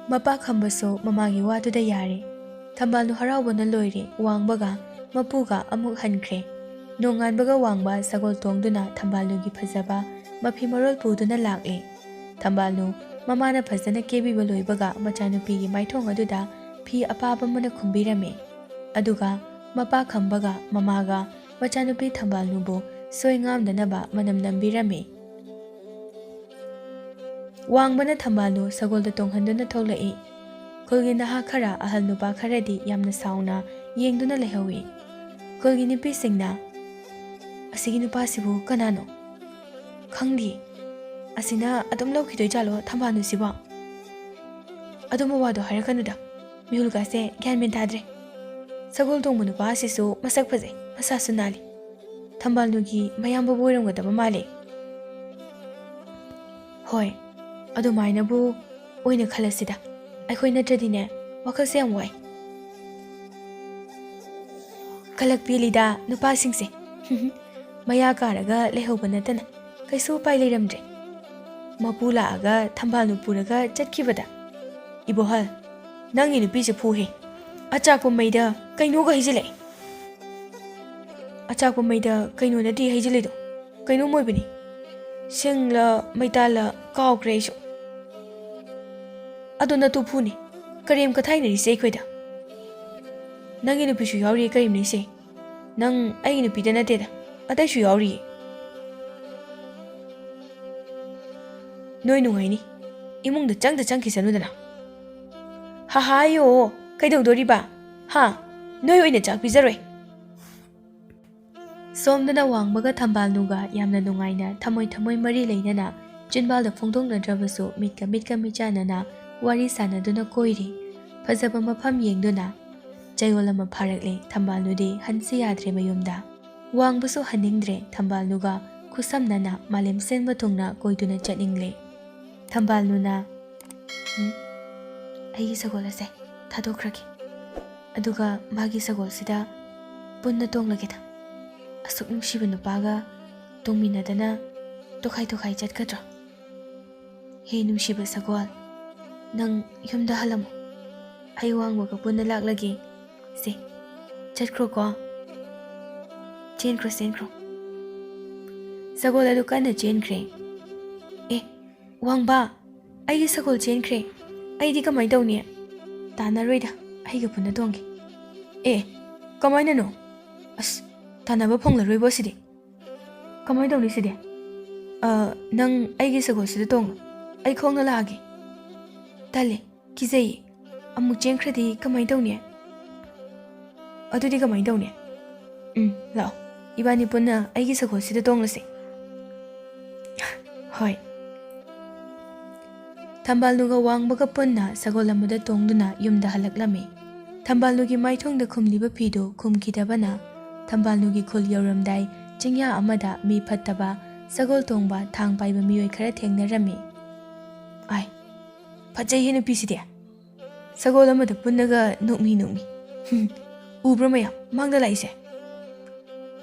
ꯃꯄꯥ ꯈꯝꯕꯁꯨ ꯃꯃꯥꯒꯤ ꯋꯥꯗꯨꯗ ꯌꯥꯔꯦ꯫ ꯊꯝꯕꯥꯜꯅꯨ ꯍꯔꯥꯎꯕꯅ ꯂꯣꯏꯔꯦ, ꯋꯥꯡꯕꯒ ꯃꯄꯨꯒ ꯑꯃꯨꯛ ꯍꯟꯈ꯭ꯔꯦ꯫ ꯅꯣꯡꯉꯥꯟꯕꯒ ꯋꯥꯡꯕ ꯁꯒꯣꯜ ꯇꯣꯡꯗꯨꯅ ꯊꯝꯕꯥꯜꯅꯨꯒꯤ ꯐꯖꯕ ꯃꯐꯤ ꯃꯔꯣꯜ ꯄꯨꯗꯨꯅ ꯂꯥꯛꯂꯦ꯫ ꯊꯝꯕꯥꯜꯅꯨ ꯃꯃꯥꯅ ꯐꯖꯅ ꯀꯦꯕꯤꯕ ꯂꯣꯏꯕꯒ ꯃꯆꯥꯅꯨꯄꯤꯒꯤ ꯃꯥꯏꯊꯣꯡ ꯑꯗꯨꯗ ꯐꯤ ꯑꯄꯥꯕ ꯑꯃꯅ ꯈꯨꯝꯕꯤꯔꯝꯃꯤ꯫ ꯑꯗꯨꯒ ꯃꯄꯥ ꯈꯝꯕꯒ ꯃꯃꯥꯒ ꯃꯆꯥꯅꯨꯄꯤ ꯊꯝꯕꯥꯜꯅꯨꯕꯨ ꯁꯣꯏ ꯉꯥꯝꯗꯅꯕ ꯃꯅꯝ ꯅꯝꯕꯤꯔꯝꯃꯤ꯫ ꯋꯥꯡꯕꯅ ꯊꯝꯕꯥꯜꯅꯨ ꯁꯒꯣꯜꯗ ꯇꯣꯡꯍꯟꯗꯨꯅ ꯊꯣꯛꯂꯛꯏ꯫ ꯈꯨꯜꯒꯤ ꯅꯍꯥ ꯈꯔ, ꯑꯍꯜ ꯅꯨꯄꯥ ꯈꯔꯗꯤ ꯌꯥꯝꯅ ꯁꯥꯎꯅ ꯌꯦꯡꯗꯨꯅ ꯂꯩꯍꯧꯏ꯫ ꯈꯨꯜꯒꯤ ꯅꯨꯄꯤꯁꯤꯡꯅ, "ꯑꯁꯤꯒꯤ ꯅꯨꯄꯥꯁꯤꯕꯨ ꯀꯅꯥꯅꯣ? ꯈꯪꯗꯦ꯫ ꯑꯁꯤꯅ ꯑꯗꯨꯝ ꯂꯧꯈꯤꯗꯣꯏ ꯖꯥꯠꯂꯣ ꯊꯝꯕꯥꯜꯅꯨꯁꯤꯕꯣ? ꯑꯗꯨꯝꯕ ꯋꯥꯗꯣ ꯍꯥꯏꯔꯛꯀꯅꯨꯗ꯫ ꯃꯤꯍꯨꯜꯒꯥꯁꯦ ꯒ꯭ꯌꯥꯟ ꯃꯦꯟ ꯇꯥꯗ꯭ꯔꯦ꯫ ꯁꯒꯣꯜ ꯇꯣꯡꯕ ꯅꯨꯄꯥ ꯑꯁꯤꯁꯨ ꯃꯁꯛ ꯐꯖꯩ, ꯃꯁꯥꯁꯨ ꯅꯥꯜꯂꯤ꯫ ꯊꯝꯕꯥꯜꯅꯨꯒꯤ ꯃꯌꯥꯝꯕꯕꯨ ꯑꯣꯏꯔꯝꯒꯗꯕ ꯃꯥꯜꯂꯦ꯫ ꯍꯣꯏ, ꯑꯗꯨꯃꯥꯏꯅꯕꯨ ꯑꯣꯏꯅ ꯈꯜꯂꯁꯤꯗ꯫ ꯑꯩꯈꯣꯏ ꯅꯠꯇ꯭ꯔꯗꯤꯅꯦ, ꯋꯥꯈꯜꯁꯦ ꯌꯥꯝ ꯋꯥꯏ꯫ ꯀꯂꯛ ꯄꯦꯜꯂꯤꯗ ꯅꯨꯄꯥꯁꯤꯡꯁꯦ꯫ ꯃꯌꯥ ꯀꯥꯔꯒ ꯂꯩꯍꯧꯕ ꯅꯠꯇꯅ ꯀꯩꯁꯨ ꯎꯄꯥꯏ ꯂꯩꯔꯝꯗ꯭ꯔꯦ꯫ ꯃꯄꯨ ꯂꯥꯛꯑꯒ ꯊꯝꯕꯥꯜꯅꯨ ꯄꯨꯔꯒ ꯆꯠꯈꯤꯕꯗ꯫ ꯏꯕꯣꯍꯜ, ꯅꯪꯒꯤ ꯅꯨꯄꯤꯁꯦ ꯐꯨꯍꯦ꯫ ꯑꯆꯥꯛꯄ ꯃꯩꯗ ꯀꯩꯅꯣꯒ ꯍꯩꯖꯤꯜꯂꯛꯑꯦ꯫ ꯑꯆꯥꯛꯄ ꯃꯩꯗ ꯀꯩꯅꯣ ꯅꯠꯇꯦ ꯍꯩꯖꯤꯜꯂꯤꯗꯣ꯫ ꯀꯩꯅꯣꯝ ꯑꯣꯏꯕꯅꯤ꯫ ꯁꯤꯡꯂ ꯃꯩꯇꯥꯜꯂ ꯀꯥꯎꯈ꯭ꯔꯦ ꯑꯩꯁꯨ꯫ ꯑꯗꯣ ꯅꯇꯨ ꯐꯨꯅꯤ꯫ ꯀꯔꯦꯝ ꯀꯊꯥꯏꯅꯔꯤꯁꯦ ꯑꯩꯈꯣꯏꯗ꯫ ꯅꯪꯒꯤ ꯅꯨꯄꯤꯁꯨ ꯌꯥꯎꯔꯤ ꯀꯔꯦꯝꯅꯔꯤꯁꯦ꯫ ꯅꯪ ꯑꯩꯒꯤ ꯅꯨꯄꯤꯗ ꯅꯠꯇꯦꯗ, ꯑꯇꯩꯁꯨ ꯌꯥꯎꯔꯤꯌꯦ꯫ ꯅꯣꯏ ꯅꯨꯡꯉꯥꯏꯅꯤ꯫ ꯏꯃꯨꯡꯗ ꯆꯪꯗ ꯆꯪꯈꯤꯁꯅꯨꯗꯅ꯫ ꯍꯥꯍꯥ, ꯑꯌꯣ, ꯀꯩꯗꯧꯗꯣꯔꯤꯕ? ꯍꯥ? ꯅꯣꯏ ꯑꯣꯏꯅ ꯆꯥꯛ ꯄꯤꯖꯔꯣꯏ꯫ ꯁꯣꯝꯗꯅ ꯋꯥꯡꯕꯒ ꯊꯝꯕꯥꯜꯅꯨꯒ ꯌꯥꯝꯅ ꯅꯨꯡꯉꯥꯏꯅ ꯊꯃꯣꯏ ꯊꯃꯣꯏ ꯃꯔꯤ ꯂꯩꯅꯅ ꯆꯤꯟꯕꯥꯜꯗ ꯐꯣꯡꯗꯣꯛꯅꯗ꯭ꯔꯕꯁꯨ ꯃꯤꯠꯀ ꯃꯤꯠꯀ ꯃꯤꯆꯥꯟꯅꯅ ꯋꯥꯔꯤ ꯁꯥꯟꯅꯗꯨꯅ ꯀꯣꯏꯔꯤ꯫ ꯐꯖꯕ ꯃꯐꯝ ꯌꯦꯡꯗꯨꯅ ꯆꯌꯣꯜ ꯑꯃ ꯐꯥꯔꯛꯂꯦ꯫ ꯊꯝꯕꯥꯜꯅꯨꯗꯤ ꯍꯟꯁꯤ ꯌꯥꯗ꯭ꯔꯦ ꯃꯌꯨꯝꯗ꯫ ꯋꯥꯡꯕꯁꯨ ꯍꯟꯅꯤꯡꯗ꯭ꯔꯦ꯫ ꯊꯝꯕꯥꯜꯅꯨꯒ ꯈꯨꯠꯁꯝꯅꯅ ꯃꯥꯂꯦꯝ ꯁꯤꯟꯕ ꯊꯨꯡꯅ ꯀꯣꯏꯗꯨꯅ ꯆꯠꯅꯤꯡꯂꯦ꯫ ꯊꯝꯕꯥꯜꯅꯨꯅ, "ꯎꯝ, ꯑꯩꯒꯤ ꯁꯒꯣꯜ ꯑꯁꯦ ꯊꯥꯗꯣꯛꯈ꯭ꯔꯒꯦ꯫ ꯑꯗꯨꯒ ꯃꯥꯒꯤ ꯁꯒꯣꯜꯁꯤꯗ ꯄꯨꯟꯅ ꯇꯣꯡꯂꯒꯦꯗ꯫ ꯑꯁꯨꯛ ꯅꯨꯡꯁꯤꯕ ꯅꯨꯄꯥꯒ ꯇꯣꯡꯃꯤꯟꯅꯗꯅ ꯇꯣꯈꯥꯏ ꯇꯣꯈꯥꯏ ꯆꯠꯀꯗ꯭ꯔꯣ? ꯍꯦ ꯅꯨꯡꯁꯤꯕ ꯁꯒꯣꯜ, ꯅꯪ ꯌꯨꯝꯗ ꯍꯜꯂꯝꯃꯣ꯫ ꯑꯩ ꯋꯥꯡꯕꯒ ꯄꯨꯟꯅ ꯂꯥꯛꯂꯒꯦ꯫ ꯁꯦ, ꯆꯠꯈ꯭ꯔꯣꯀꯣ꯫ ꯆꯦꯟꯈ꯭ꯔꯣ, ꯆꯦꯟꯈ꯭ꯔꯣ꯫" ꯁꯒꯣꯜ ꯑꯗꯨ ꯀꯟꯅ ꯆꯦꯟꯈ꯭ꯔꯦ꯫ "ꯑꯦ, ꯋꯥꯡꯕ, ꯑꯩꯒꯤ ꯁꯒꯣꯜ ꯆꯦꯟꯈ꯭ꯔꯦ꯫ ꯑꯩꯗꯤ ꯀꯃꯥꯏ ꯇꯧꯅꯤ?" "ꯇꯥꯟꯅꯔꯣꯏꯗ, ꯑꯩꯒ ꯄꯨꯟꯅ ꯇꯣꯡꯒꯦ꯫" "ꯑꯦ, ꯀꯃꯥꯏꯅꯅꯣ? ꯑꯁ, ꯇꯥꯟꯅꯕ ꯐꯪꯂꯔꯣꯏꯕꯣ ꯁꯤꯗꯤ꯫ ꯀꯃꯥꯏ ꯇꯧꯅꯤ ꯁꯤꯗꯤ? ꯑ, ꯅꯪ ꯑꯩꯒꯤ ꯁꯒꯣꯜꯁꯤꯗ ꯇꯣꯡꯉꯣ, ꯑꯩ ꯈꯣꯡꯅ ꯂꯥꯛꯑꯒꯦ꯫" "ꯇꯜꯂꯦ, ꯀꯤꯖꯩꯌꯦ꯫ ꯑꯃꯨꯛ ꯆꯦꯟꯈ꯭ꯔꯗꯤ ꯀꯃꯥꯏ ꯇꯧꯅꯤ?" "ꯑꯗꯨꯗꯤ ꯀꯃꯥꯏ ꯇꯧꯅꯤ?" "ꯎꯝ, ꯂꯥꯛꯑꯣ, ꯏꯕꯥꯅꯤ ꯄꯨꯟꯅ ꯑꯩꯒꯤ ꯁꯒꯣꯜꯁꯤꯗ ꯇꯣꯡꯂꯁꯦ꯫" "ꯍꯣꯏ꯫" ꯊꯝꯕꯥꯜꯅꯨꯒ ꯋꯥꯡꯕꯒ ꯄꯨꯟꯅ ꯁꯒꯣꯜ ꯑꯃꯗ ꯇꯣꯡꯗꯨꯅ ꯌꯨꯝꯗ ꯍꯜꯂꯛꯂꯝꯃꯤ꯫ ꯊꯝꯕꯥꯜꯅꯨꯒꯤ ꯃꯥꯏꯊꯣꯡꯗ ꯈꯨꯝꯂꯤꯕ ꯐꯤꯗꯨ ꯈꯨꯝꯈꯤꯗꯕꯅ ꯊꯝꯕꯥꯜꯅꯨꯒꯤ ꯈꯨꯜ ꯌꯧꯔꯝꯗꯥꯏ ꯆꯤꯡꯌꯥ ꯑꯃꯗ ꯃꯤ ꯐꯠꯇꯕ ꯁꯒꯣꯜ ꯇꯣꯡꯕ ꯊꯥꯡ ꯄꯥꯏꯕ ꯃꯤꯑꯣꯏ ꯈꯔ ꯊꯦꯡꯅꯔꯝꯃꯤ꯫ "ꯑꯥꯏ, ꯐꯖꯩꯍꯦ ꯅꯨꯄꯤꯁꯤꯗꯤ꯫ ꯁꯒꯣꯜ ꯑꯃꯗ ꯄꯨꯟꯅꯒ ꯅꯣꯛꯃꯤ ꯅꯣꯛꯃꯤ꯫ ꯍꯨꯝ, ꯎꯕ꯭ꯔꯣ ꯃꯌꯥꯝ ꯃꯥꯡꯗ ꯂꯥꯛꯏꯁꯦ?"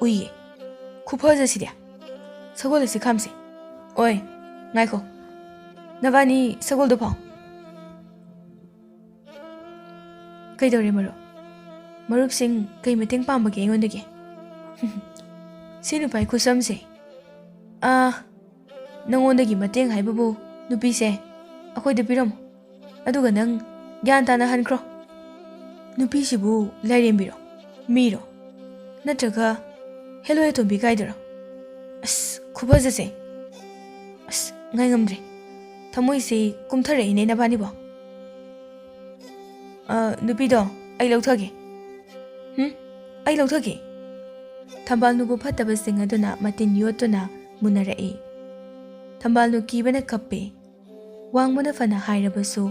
"ꯎꯏꯌꯦ꯫ ꯈꯨꯐꯖꯁꯤꯗꯤ꯫ ꯁꯒꯣꯜ ꯑꯁꯤ ꯈꯥꯝꯁꯦ꯫ ꯑꯣꯏ, ꯉꯥꯏꯈꯣ꯫ ꯅꯕꯥꯅꯤ ꯁꯒꯣꯜꯗꯣ ꯐꯥꯎ꯫" "ꯀꯩꯗꯧꯔꯦ ꯃꯔꯨꯞ? ꯃꯔꯨꯞꯁꯤꯡ ꯀꯩ ꯃꯇꯦꯡ ꯄꯥꯝꯕꯒꯦ ꯑꯩꯉꯣꯟꯗꯒꯤ?" "ꯁꯤ ꯅꯨꯄꯥꯒꯤ ꯈꯨꯠꯁꯝꯁꯦ꯫ ꯑꯥ, ꯅꯪꯉꯣꯟꯗꯒꯤ ꯃꯇꯦꯡ ꯍꯥꯏꯕꯕꯨ ꯅꯨꯄꯤꯁꯦ ꯑꯩꯈꯣꯏꯗ ꯄꯤꯔꯝꯃꯣ꯫ ꯑꯗꯨꯒ ꯅꯪ ꯒ꯭ꯌꯥꯟ ꯇꯥꯅ ꯍꯟꯈ꯭ꯔꯣ꯫" "ꯅꯨꯄꯤꯁꯤꯕꯨ ꯂꯥꯏꯔꯦꯝꯕꯤꯔꯣ? ꯃꯤꯔꯣ? ꯅꯠꯇ꯭ꯔꯒ ꯍꯦꯂꯣꯏ ꯑꯇꯣꯝꯕꯤ ꯀꯥꯏꯗꯨꯔꯣ? ꯑꯁ, ꯈꯨꯐꯖꯁꯦ꯫ ꯑꯁ, ꯉꯥꯏꯉꯝꯗ꯭ꯔꯦ꯫ ꯊꯃꯣꯏꯁꯦ ꯀꯨꯝꯊꯔꯛꯏꯅꯦ ꯅꯕꯥꯅꯤꯕꯣ꯫" "ꯑ, ꯅꯨꯄꯤꯗꯣ ꯑꯩ ꯂꯧꯊꯒꯦ꯫" "ꯍꯨꯝ? ꯑꯩ ꯂꯧꯊꯒꯦ?" ꯊꯝꯕꯥꯜꯅꯨꯕꯨ ꯐꯠꯇꯕꯁꯤꯡ ꯑꯗꯨꯅ ꯃꯇꯤꯟ ꯌꯣꯠꯇꯨꯅ ꯃꯨꯟꯅꯔꯛꯏ꯫ ꯊꯝꯕꯥꯜꯅꯨ ꯀꯤꯕꯅ ꯀꯞꯄꯦ꯫ ꯋꯥꯡꯕꯅ ꯐꯅ ꯍꯥꯏꯔꯕꯁꯨ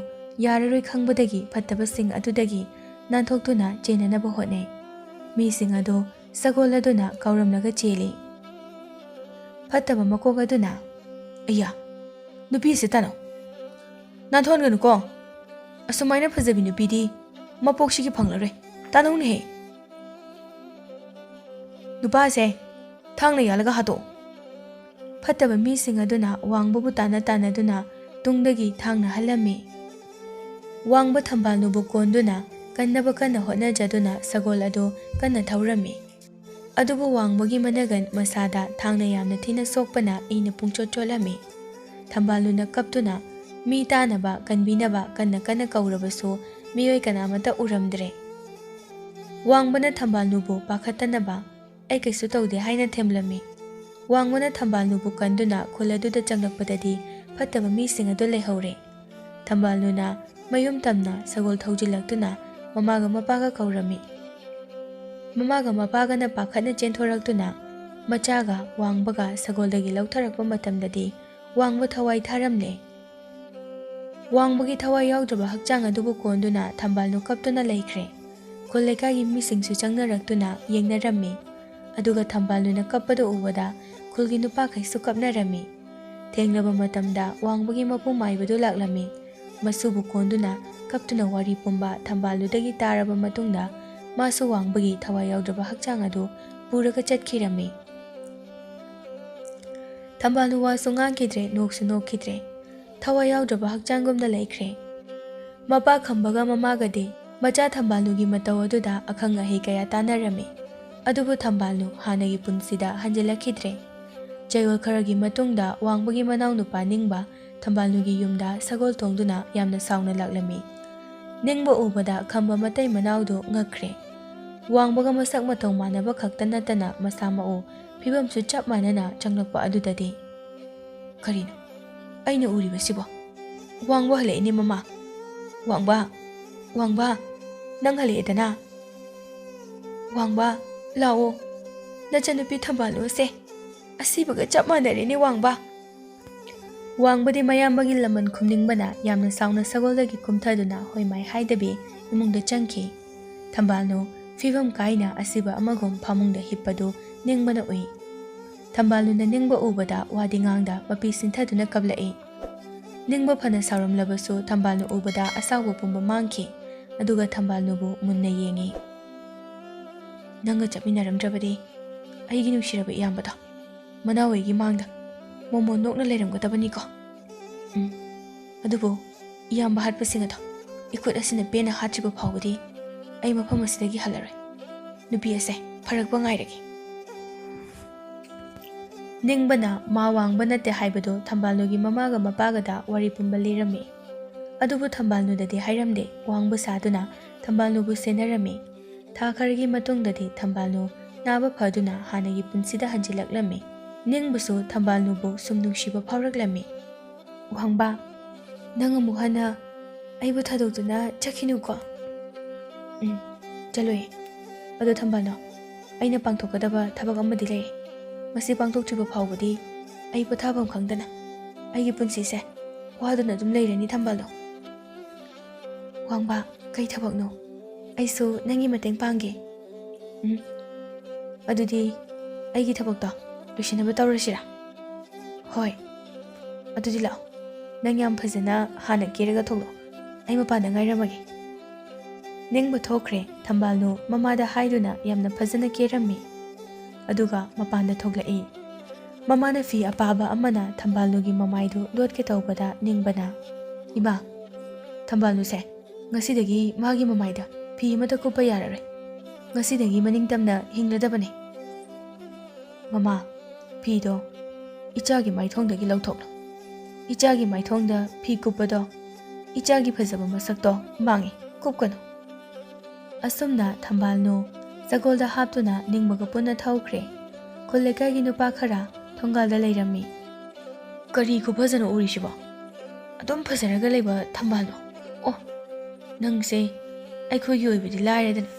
ꯌꯥꯔꯔꯣꯏ ꯈꯪꯕꯗꯒꯤ ꯐꯠꯇꯕꯁꯤꯡ ꯑꯗꯨꯗꯒꯤ ꯅꯥꯟꯊꯣꯛꯇꯨꯅ ꯆꯦꯟꯅꯅꯕ ꯍꯣꯠꯅꯩ꯫ ꯃꯤꯁꯤꯡ ꯑꯗꯨ ꯁꯒꯣꯜ ꯑꯗꯨꯅ ꯀꯧꯔꯝꯂꯒ ꯆꯦꯜꯂꯤ꯫ ꯐꯠꯇꯕ ꯃꯀꯣꯛ ꯑꯗꯨꯅ, "ꯑꯌꯥ, ꯅꯨꯄꯤꯁꯦ ꯇꯥꯅꯧ, ꯅꯥꯟꯊꯣꯛꯍꯟꯒꯅꯨꯀꯣ, ꯑꯁꯨꯃꯥꯏꯅ ꯐꯖꯕꯤ ꯅꯨꯄꯤꯗꯤ ꯃꯄꯣꯛꯁꯤꯒꯤ ꯐꯪꯂꯔꯣꯏ, ꯇꯥꯅꯧꯅꯦꯍꯦ꯫ ꯅꯨꯄꯥꯁꯦ ꯊꯥꯡꯅ ꯌꯥꯜꯂꯒ ꯍꯥꯠꯇꯣꯛꯑꯣ꯫" ꯐꯠꯇꯕ ꯃꯤꯁꯤꯡ ꯑꯗꯨꯅ ꯋꯥꯡꯕꯕꯨ ꯇꯥꯟꯅ ꯇꯥꯟꯅꯗꯨꯅ ꯇꯨꯡꯗꯒꯤ ꯊꯥꯡꯅ ꯍꯜꯂꯝꯃꯤ꯫ ꯋꯥꯡꯕ ꯊꯝꯕꯥꯜꯅꯨꯕꯨ ꯀꯣꯟꯗꯨꯅ ꯀꯟꯅꯕ ꯀꯟꯅ ꯍꯣꯠꯅꯖꯗꯨꯅ ꯁꯒꯣꯜ ꯑꯗꯨ ꯀꯟꯅ ꯊꯧꯔꯝꯃꯤ꯫ ꯑꯗꯨꯕꯨ ꯋꯥꯡꯕꯒꯤ ꯃꯅꯒꯟ ꯃꯁꯥꯗ ꯊꯥꯡꯅ ꯌꯥꯝꯅ ꯊꯤꯅ ꯁꯣꯛꯄꯅ ꯏꯅ ꯄꯨꯡꯆꯣꯠ ꯆꯣꯠꯂꯝꯃꯤ꯫ ꯊꯝꯕꯥꯜꯅꯨꯅ ꯀꯞꯇꯨꯅ ꯃꯤ ꯇꯥꯅꯕ, ꯀꯟꯕꯤꯅꯕ ꯀꯟꯅ ꯀꯟꯅ ꯀꯧꯔꯕꯁꯨ ꯃꯤꯑꯣꯏ ꯀꯅꯥꯃꯠꯇ ꯎꯔꯝꯗ꯭ꯔꯦ꯫ ꯋꯥꯡꯕꯅ ꯊꯝꯕꯥꯜꯅꯨꯕꯨ ꯄꯥꯈꯠꯇꯅꯕ, "ꯑꯩ ꯀꯩꯁꯨ ꯇꯧꯗꯦ" ꯍꯥꯏꯅ ꯊꯦꯝꯂꯝꯃꯤ꯫ ꯋꯥꯡꯕꯅ ꯊꯝꯕꯥꯜꯅꯨꯕꯨ ꯀꯟꯗꯨꯅ ꯈꯨꯜ ꯑꯗꯨꯗ ꯆꯪꯂꯛꯄꯗꯗꯤ ꯐꯠꯇꯕ ꯃꯤꯁꯤꯡ ꯑꯗꯨ ꯂꯩꯍꯧꯔꯦ꯫ ꯊꯝꯕꯥꯜꯅꯨꯅ ꯃꯌꯨꯝ ꯇꯝꯅ ꯁꯒꯣꯜ ꯊꯧꯖꯤꯜꯂꯛꯇꯨꯅ ꯃꯃꯥꯒ ꯃꯄꯥꯒ ꯀꯧꯔꯝꯃꯤ꯫ ꯃꯃꯥꯒ ꯃꯄꯥꯒꯅ ꯄꯥꯈꯠꯅ ꯆꯦꯟꯊꯣꯔꯛꯇꯨꯅ ꯃꯆꯥꯒ ꯋꯥꯡꯕꯒ ꯁꯒꯣꯜꯗꯒꯤ ꯂꯧꯊꯔꯛꯄ ꯃꯇꯝꯗꯗꯤ ꯋꯥꯡꯕ ꯊꯋꯥꯏ ꯊꯥꯔꯝꯂꯦ꯫ ꯋꯥꯡꯕꯒꯤ ꯊꯋꯥꯏ ꯌꯥꯎꯗ꯭ꯔꯕ ꯍꯛꯆꯥꯡ ꯑꯗꯨꯕꯨ ꯀꯣꯟꯗꯨꯅ ꯊꯝꯕꯥꯜꯅꯨ ꯀꯞꯇꯨꯅ ꯂꯩꯈ꯭ꯔꯦ꯫ ꯈꯨꯜ ꯂꯩꯀꯥꯏꯒꯤ ꯃꯤꯁꯤꯡꯁꯨ ꯆꯪꯅꯔꯛꯇꯨꯅ ꯌꯦꯡꯅꯔꯝꯃꯤ꯫ ꯑꯗꯨꯒ ꯊꯝꯕꯥꯜꯅꯨꯅ ꯀꯞꯄꯗꯨ ꯎꯕꯗ ꯈꯨꯜꯒꯤ ꯅꯨꯄꯥꯈꯩꯁꯨ ꯀꯞꯅꯔꯝꯃꯤ꯫ ꯊꯦꯡꯂꯕ ꯃꯇꯝꯗ ꯋꯥꯡꯕꯒꯤ ꯃꯄꯨ ꯃꯥꯏꯕꯗꯨ ꯂꯥꯛꯂꯝꯃꯤ꯫ ꯃꯁꯨꯕꯨ ꯀꯣꯟꯗꯨꯅ ꯀꯞꯇꯨꯅ ꯋꯥꯔꯤ ꯄꯨꯝꯕ ꯊꯝꯕꯥꯜꯅꯨꯗꯒꯤ ꯇꯥꯔꯕ ꯃꯇꯨꯡꯗ ꯃꯥꯁꯨ ꯋꯥꯡꯕꯒꯤ ꯊꯋꯥꯏ ꯌꯥꯎꯗ꯭ꯔꯕ ꯍꯛꯆꯥꯡ ꯑꯗꯨ ꯄꯨꯔꯒ ꯆꯠꯈꯤꯔꯝꯃꯤ꯫ ꯊꯝꯕꯥꯜꯅꯨ ꯋꯥꯁꯨ ꯉꯥꯡꯈꯤꯗ꯭ꯔꯦ, ꯅꯣꯛꯁꯨ ꯅꯣꯛꯈꯤꯗ꯭ꯔꯦ꯫ ꯊꯋꯥꯏ ꯌꯥꯎꯗ꯭ꯔꯕ ꯍꯛꯆꯥꯡꯒꯨꯝꯅ ꯂꯩꯈ꯭ꯔꯦ꯫ ꯃꯄꯥ ꯈꯝꯕꯒ ꯃꯃꯥꯒꯗꯤ ꯃꯆꯥ ꯊꯝꯕꯥꯜꯅꯨꯒꯤ ꯃꯇꯧ ꯑꯗꯨꯗ ꯑꯈꯪ ꯑꯍꯩ ꯀꯌꯥ ꯇꯥꯟꯅꯔꯝꯃꯤ꯫ ꯑꯗꯨꯕꯨ ꯊꯝꯕꯥꯜꯅꯨ ꯍꯥꯟꯅꯒꯤ ꯄꯨꯟꯁꯤꯗ ꯍꯟꯖꯤꯜꯂꯛꯈꯤꯗ꯭ꯔꯦ꯫ ꯆꯌꯣꯜ ꯈꯔꯒꯤ ꯃꯇꯨꯡꯗ ꯋꯥꯡꯕꯒꯤ ꯃꯅꯥꯎꯅꯨꯄꯥ ꯅꯤꯡꯕ ꯊꯝꯕꯥꯜꯅꯨꯒꯤ ꯌꯨꯝꯗ ꯁꯒꯣꯜ ꯇꯣꯡꯗꯨꯅ ꯌꯥꯝꯅ ꯁꯥꯎꯅ ꯂꯥꯛꯂꯝꯃꯤ꯫ ꯅꯤꯡꯕ ꯎꯕꯗ ꯈꯝꯕ ꯃꯇꯩ ꯃꯅꯥꯎꯗꯨ ꯉꯛꯈ꯭ꯔꯦ꯫ ꯋꯥꯡꯕꯒ ꯃꯁꯛ ꯃꯇꯧ ꯃꯥꯟꯅꯕ ꯈꯛꯇ ꯅꯠꯇꯅ ꯃꯁꯥ ꯃꯎ, ꯐꯤꯕꯝꯁꯨ ꯆꯞ ꯃꯥꯟꯅꯅ ꯆꯪꯂꯛꯄ ꯑꯗꯨꯗꯗꯤ, "ꯀꯔꯤꯅꯣ ꯑꯩꯅ ꯎꯔꯤꯕꯁꯤꯕꯣ? ꯋꯥꯡꯕ ꯍꯜꯂꯛꯏꯅꯦ ꯃꯃꯥ꯫ ꯋꯥꯡꯕ, ꯋꯥꯡꯕ, ꯅꯪ ꯍꯜꯂꯛꯑꯦꯗꯅ꯫ ꯋꯥꯡꯕ, ꯂꯥꯛꯑꯣ, ꯅꯆꯟꯅꯨꯄꯤ ꯊꯝꯕꯥꯜꯅꯨ ꯑꯁꯦ ꯑꯁꯤꯕꯒ ꯆꯞ ꯃꯥꯟꯅꯔꯦꯅꯦ ꯋꯥꯡꯕ꯫" ꯋꯥꯡꯕꯗꯤ ꯃꯌꯥꯝꯕꯒꯤ ꯂꯃꯟ ꯈꯨꯝꯅꯤꯡꯕꯅ ꯌꯥꯝꯅ ꯁꯥꯎꯅ ꯁꯒꯣꯜꯗꯒꯤ ꯀꯨꯝꯊꯗꯨꯅ ꯍꯣꯏ ꯃꯥꯏ ꯍꯥꯏꯗꯕꯤ ꯏꯃꯨꯡꯗ ꯆꯪꯈꯤ꯫ ꯊꯝꯕꯥꯜꯅꯨ ꯐꯤꯕꯝ ꯀꯥꯏꯅ ꯑꯁꯤꯕ ꯑꯃꯒꯨꯝ ꯐꯃꯨꯡꯗ ꯍꯤꯞꯄꯗꯨ ꯅꯤꯡꯕꯅ ꯎꯏ꯫ ꯊꯝꯕꯥꯜꯅꯨꯅ ꯅꯤꯡꯕ ꯎꯕꯗ ꯋꯥꯗꯤ ꯉꯥꯡꯗ ꯃꯄꯤ ꯁꯤꯟꯊꯗꯨꯅ ꯀꯞꯂꯛꯏ꯫ ꯅꯤꯡꯕ ꯐꯅ ꯁꯥꯎꯔꯝꯂꯕꯁꯨ ꯊꯝꯕꯥꯜꯅꯨ ꯎꯕꯗ ꯑꯁꯥꯎꯕ ꯄꯨꯝꯕ ꯃꯥꯡꯈꯤ꯫ ꯑꯗꯨꯒ ꯊꯝꯕꯥꯜꯅꯨꯕꯨ ꯃꯨꯟꯅ ꯌꯦꯡꯉꯤ꯫ "ꯅꯪꯒ ꯆꯠꯃꯤꯟꯅꯔꯝꯗ꯭ꯔꯕꯗꯤ ꯑꯩꯒꯤ ꯅꯨꯡꯁꯤꯔꯕ ꯏꯌꯥꯝꯕꯗꯣ ꯃꯅꯥꯎ ꯑꯩꯒꯤ ꯃꯥꯡꯗ ꯃꯣꯃꯣꯟ ꯅꯣꯛꯅ ꯂꯩꯔꯝꯒꯗꯕꯅꯤꯀꯣ꯫ ꯎꯝ, ꯑꯗꯨꯕꯨ ꯏꯌꯥꯝꯕ ꯍꯥꯠꯄꯁꯤꯡ ꯑꯗꯣ ꯏꯈꯨꯠ ꯑꯁꯤꯅ ꯄꯦꯟꯅ ꯍꯥꯠꯇ꯭ꯔꯤꯕ ꯐꯥꯎꯕꯗꯤ ꯑꯩ ꯃꯐꯝ ꯑꯁꯤꯗꯒꯤ ꯍꯜꯂꯔꯣꯏ꯫ ꯅꯨꯄꯤ ꯑꯁꯦ ꯐꯔꯛꯄ ꯉꯥꯏꯔꯒꯦ꯫" ꯅꯤꯡꯕꯅ ꯃꯥ ꯋꯥꯡꯕ ꯅꯠꯇꯦ ꯍꯥꯏꯕꯗꯨ ꯊꯝꯕꯥꯜꯅꯨꯒꯤ ꯃꯃꯥꯒ ꯃꯄꯥꯒꯗ ꯋꯥꯔꯤ ꯄꯨꯝꯕ ꯂꯤꯔꯝꯃꯤ꯫ ꯑꯗꯨꯕꯨ ꯊꯝꯕꯥꯜꯅꯨꯗꯗꯤ ꯍꯥꯏꯔꯝꯗꯦ꯫ ꯋꯥꯡꯕ ꯁꯥꯗꯨꯅ ꯊꯝꯕꯥꯜꯅꯨꯕꯨ ꯁꯦꯟꯅꯔꯝꯃꯤ꯫ ꯊꯥ ꯈꯔꯒꯤ ꯃꯇꯨꯡꯗꯗꯤ ꯊꯝꯕꯥꯜꯅꯨ ꯅꯥꯕ ꯐꯗꯨꯅ ꯍꯥꯟꯅꯒꯤ ꯄꯨꯟꯁꯤꯗ ꯍꯟꯖꯤꯜꯂꯛꯂꯝꯃꯤ꯫ ꯅꯤꯡꯕꯁꯨ ꯊꯝꯕꯥꯜꯅꯨꯕꯨ ꯁꯨꯝ ꯅꯨꯡꯁꯤꯕ ꯐꯥꯎꯔꯛꯂꯝꯃꯤ꯫ "ꯋꯥꯡꯕ, ꯅꯪ ꯑꯃꯨꯛ ꯍꯟꯅ ꯑꯩꯕꯨ ꯊꯥꯗꯣꯛꯇꯨꯅ ꯆꯠꯈꯤꯅꯨꯀꯣ꯫" "ꯎꯝ, ꯆꯠꯂꯣꯏ꯫ ꯑꯗꯣ ꯊꯝꯕꯥꯜꯅꯨ, ꯑꯩꯅ ꯄꯥꯡꯊꯣꯛꯀꯗꯕ ꯊꯕꯛ ꯑꯃꯗꯤ ꯂꯩ꯫ ꯃꯁꯤ ꯄꯥꯡꯊꯣꯛꯇ꯭ꯔꯤꯕ ꯐꯥꯎꯕꯗꯤ ꯑꯩ ꯄꯣꯊꯥꯐꯝ ꯈꯪꯗꯅ ꯑꯩꯒꯤ ꯄꯨꯟꯁꯤꯁꯦ ꯋꯥꯗꯨꯅ ꯑꯗꯨꯝ ꯂꯩꯔꯅꯤ ꯊꯝꯕꯥꯜꯅꯨ꯫" "ꯋꯥꯡꯕ, ꯀꯩ ꯊꯕꯛꯅꯣ? ꯑꯩꯁꯨ ꯅꯪꯒꯤ ꯃꯇꯦꯡ ꯄꯥꯡꯒꯦ꯫" "ꯎꯝ, ꯑꯗꯨꯗꯤ ꯑꯩꯒꯤ ꯊꯕꯛꯇꯣ ꯂꯣꯏꯁꯤꯟꯅꯕ ꯇꯧꯔꯁꯤꯔꯥ?" "ꯍꯣꯏ, ꯑꯗꯨꯗꯤ ꯂꯥꯛꯑꯣ, ꯅꯪ ꯌꯥꯝ ꯐꯖꯅ ꯍꯥꯟꯅ ꯀꯦꯔꯒ ꯊꯣꯛꯂꯛꯑꯣ, ꯑꯩ ꯃꯄꯥꯟꯗ ꯉꯥꯏꯔꯝꯃꯒꯦ꯫" ꯅꯤꯡꯕ ꯊꯣꯛꯈ꯭ꯔꯦ꯫ ꯊꯝꯕꯥꯜꯅꯨ ꯃꯃꯥꯗ ꯍꯥꯏꯗꯨꯅ ꯌꯥꯝꯅ ꯐꯖꯅ ꯀꯦꯔꯝꯃꯤ꯫ ꯑꯗꯨꯒ ꯃꯄꯥꯟꯗ ꯊꯣꯛꯂꯛꯏ꯫ ꯃꯃꯥꯅ ꯐꯤ ꯑꯄꯥꯕ ꯑꯃꯅ ꯊꯝꯕꯥꯜꯅꯨꯒꯤ ꯃꯃꯥꯏꯗꯨ ꯂꯣꯠꯀꯦ ꯇꯧꯕꯗ ꯅꯤꯡꯕꯅ, "ꯏꯃꯥ, ꯊꯝꯕꯥꯜꯅꯨꯁꯦ ꯉꯁꯤꯗꯒꯤ ꯃꯥꯒꯤ ꯃꯃꯥꯏꯗ ꯐꯤ ꯑꯃꯠꯇ ꯀꯨꯞꯄ ꯌꯥꯔꯔꯣꯏ꯫ ꯉꯁꯤꯗꯒꯤ ꯃꯅꯤꯡꯇꯝꯅ ꯍꯤꯡꯂꯗꯕꯅꯤ꯫" "ꯃꯃꯥ, ꯐꯤꯗꯣ ꯏꯆꯥꯒꯤ ꯃꯥꯏꯊꯣꯡꯗꯒꯤ ꯂꯧꯊꯣꯛꯂꯣ꯫ ꯏꯆꯥꯒꯤ ꯃꯥꯏꯊꯣꯡꯗ ꯐꯤ ꯀꯨꯞꯄꯗꯣ ꯏꯆꯥꯒꯤ ꯐꯖꯕ ꯃꯁꯛꯇꯣ ꯃꯥꯡꯉꯤ, ꯀꯨꯞꯀꯅꯨ꯫" ꯑꯁꯨꯝꯅ ꯊꯝꯕꯥꯜꯅꯨ ꯆꯒꯣꯜꯗ ꯍꯥꯞꯇꯨꯅ ꯅꯤꯡꯕꯒ ꯄꯨꯟꯅ ꯊꯧꯈ꯭ꯔꯦ꯫ ꯈꯨꯜ ꯂꯩꯀꯥꯏꯒꯤ ꯅꯨꯄꯥ ꯈꯔ ꯊꯣꯡꯒꯥꯜꯗ ꯂꯩꯔꯝꯃꯤ꯫ "ꯀꯔꯤ ꯈꯨꯐꯖꯅꯣ ꯎꯔꯤꯁꯤꯕꯣ? ꯑꯗꯨꯝ ꯐꯖꯔꯒ ꯂꯩꯕ ꯊꯝꯕꯥꯜꯅꯨ꯫ ꯑꯣ, ꯅꯪꯁꯦ ꯑꯩꯈꯣꯏꯒꯤ ꯑꯣꯏꯕꯗꯤ ꯂꯥꯏꯔꯗꯅ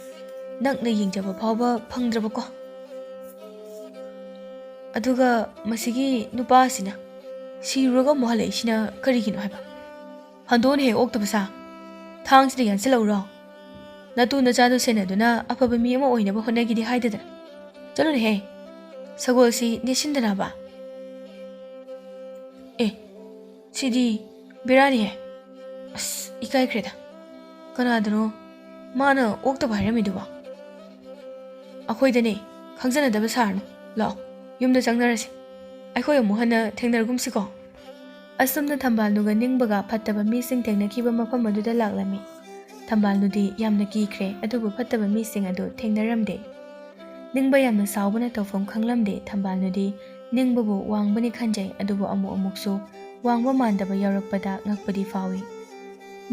ꯅꯛꯅ ꯌꯦꯡꯖꯕ ꯐꯥꯎꯕ ꯐꯪꯗ꯭ꯔꯕꯀꯣ꯫ ꯑꯗꯨꯒ ꯃꯁꯤꯒꯤ ꯅꯨꯄꯥꯁꯤꯅ ꯁꯤꯔꯨꯔꯒ ꯑꯃꯨꯛ ꯍꯜꯂꯛꯏꯁꯤꯅ ꯀꯔꯤꯒꯤꯅꯣ ꯍꯥꯏꯕ? ꯍꯟꯗꯣꯛꯅ ꯍꯦꯛ ꯑꯣꯛꯇꯕ ꯁꯥ, ꯊꯥꯡꯁꯤꯗ ꯌꯥꯟꯁꯤꯜꯂꯛꯎꯔꯣ? ꯅꯇꯨ ꯅꯆꯥꯗꯨ ꯁꯦꯟꯅꯗꯨꯅ ꯑꯐꯕ ꯃꯤ ꯑꯃ ꯑꯣꯏꯅꯕ ꯍꯣꯠꯅꯒꯦꯗꯤ ꯍꯥꯏꯗꯗꯅ꯫ ꯆꯠꯂꯨꯅꯦꯍꯦ, ꯁꯒꯣꯜꯁꯤ ꯅꯦꯠꯁꯤꯟꯗꯅꯕ꯫ ꯑꯦ, ꯁꯤꯗꯤ ꯕꯦꯔꯥꯅꯤꯍꯦ꯫ ꯑꯁ, ꯏꯀꯥꯏꯈ꯭ꯔꯦꯗ꯫ ꯀꯅꯥꯗꯅꯣ ꯃꯥꯅ ꯑꯣꯛꯇꯕ ꯍꯥꯏꯔꯝꯃꯤꯗꯨꯕꯣ? ꯑꯩꯈꯣꯏꯗꯅꯦ, ꯈꯪꯖꯅꯗꯕ ꯁꯥꯔꯅꯨ꯫ ꯂꯥꯛꯑꯣ, ꯌꯨꯝꯗ ꯆꯪꯅꯔꯁꯤ꯫ ꯑꯩꯈꯣꯏ ꯑꯃꯨꯛ ꯍꯟꯅ ꯊꯦꯡꯅꯔꯒꯨꯝꯁꯤꯀꯣ꯫ ꯑꯁꯨꯝꯅ ꯊꯝꯕꯥꯜꯅꯨꯒ ꯅꯤꯡꯕꯒ ꯐꯠꯇꯕ ꯃꯤꯁꯤꯡ ꯊꯦꯡꯅꯈꯤꯕ ꯃꯐꯝ ꯑꯗꯨꯗ ꯂꯥꯛꯂꯝꯃꯤ꯫ ꯊꯝꯕꯥꯜꯅꯨꯗꯤ ꯌꯥꯝꯅ ꯀꯤꯈ꯭ꯔꯦ, ꯑꯗꯨꯕꯨ ꯐꯠꯇꯕ ꯃꯤꯁꯤꯡ ꯑꯗꯨ ꯊꯦꯡꯅꯔꯝꯗꯦ꯫ ꯅꯤꯡꯕ ꯌꯥꯝꯅ ꯁꯥꯎꯕꯅ ꯇꯧꯐꯝ ꯈꯪꯂꯝꯗꯦ꯫ ꯊꯝꯕꯥꯜꯅꯨꯗꯤ ꯅꯤꯡꯕꯕꯨ ꯋꯥꯡꯕꯅꯤ ꯈꯟꯖꯩ, ꯑꯗꯨꯕꯨ ꯑꯃꯨꯛ ꯑꯃꯨꯛꯁꯨ ꯋꯥꯡꯕ ꯃꯥꯟꯗꯕ ꯌꯥꯎꯔꯛꯄꯗ ꯉꯛꯄꯗꯤ ꯐꯥꯎꯏ꯫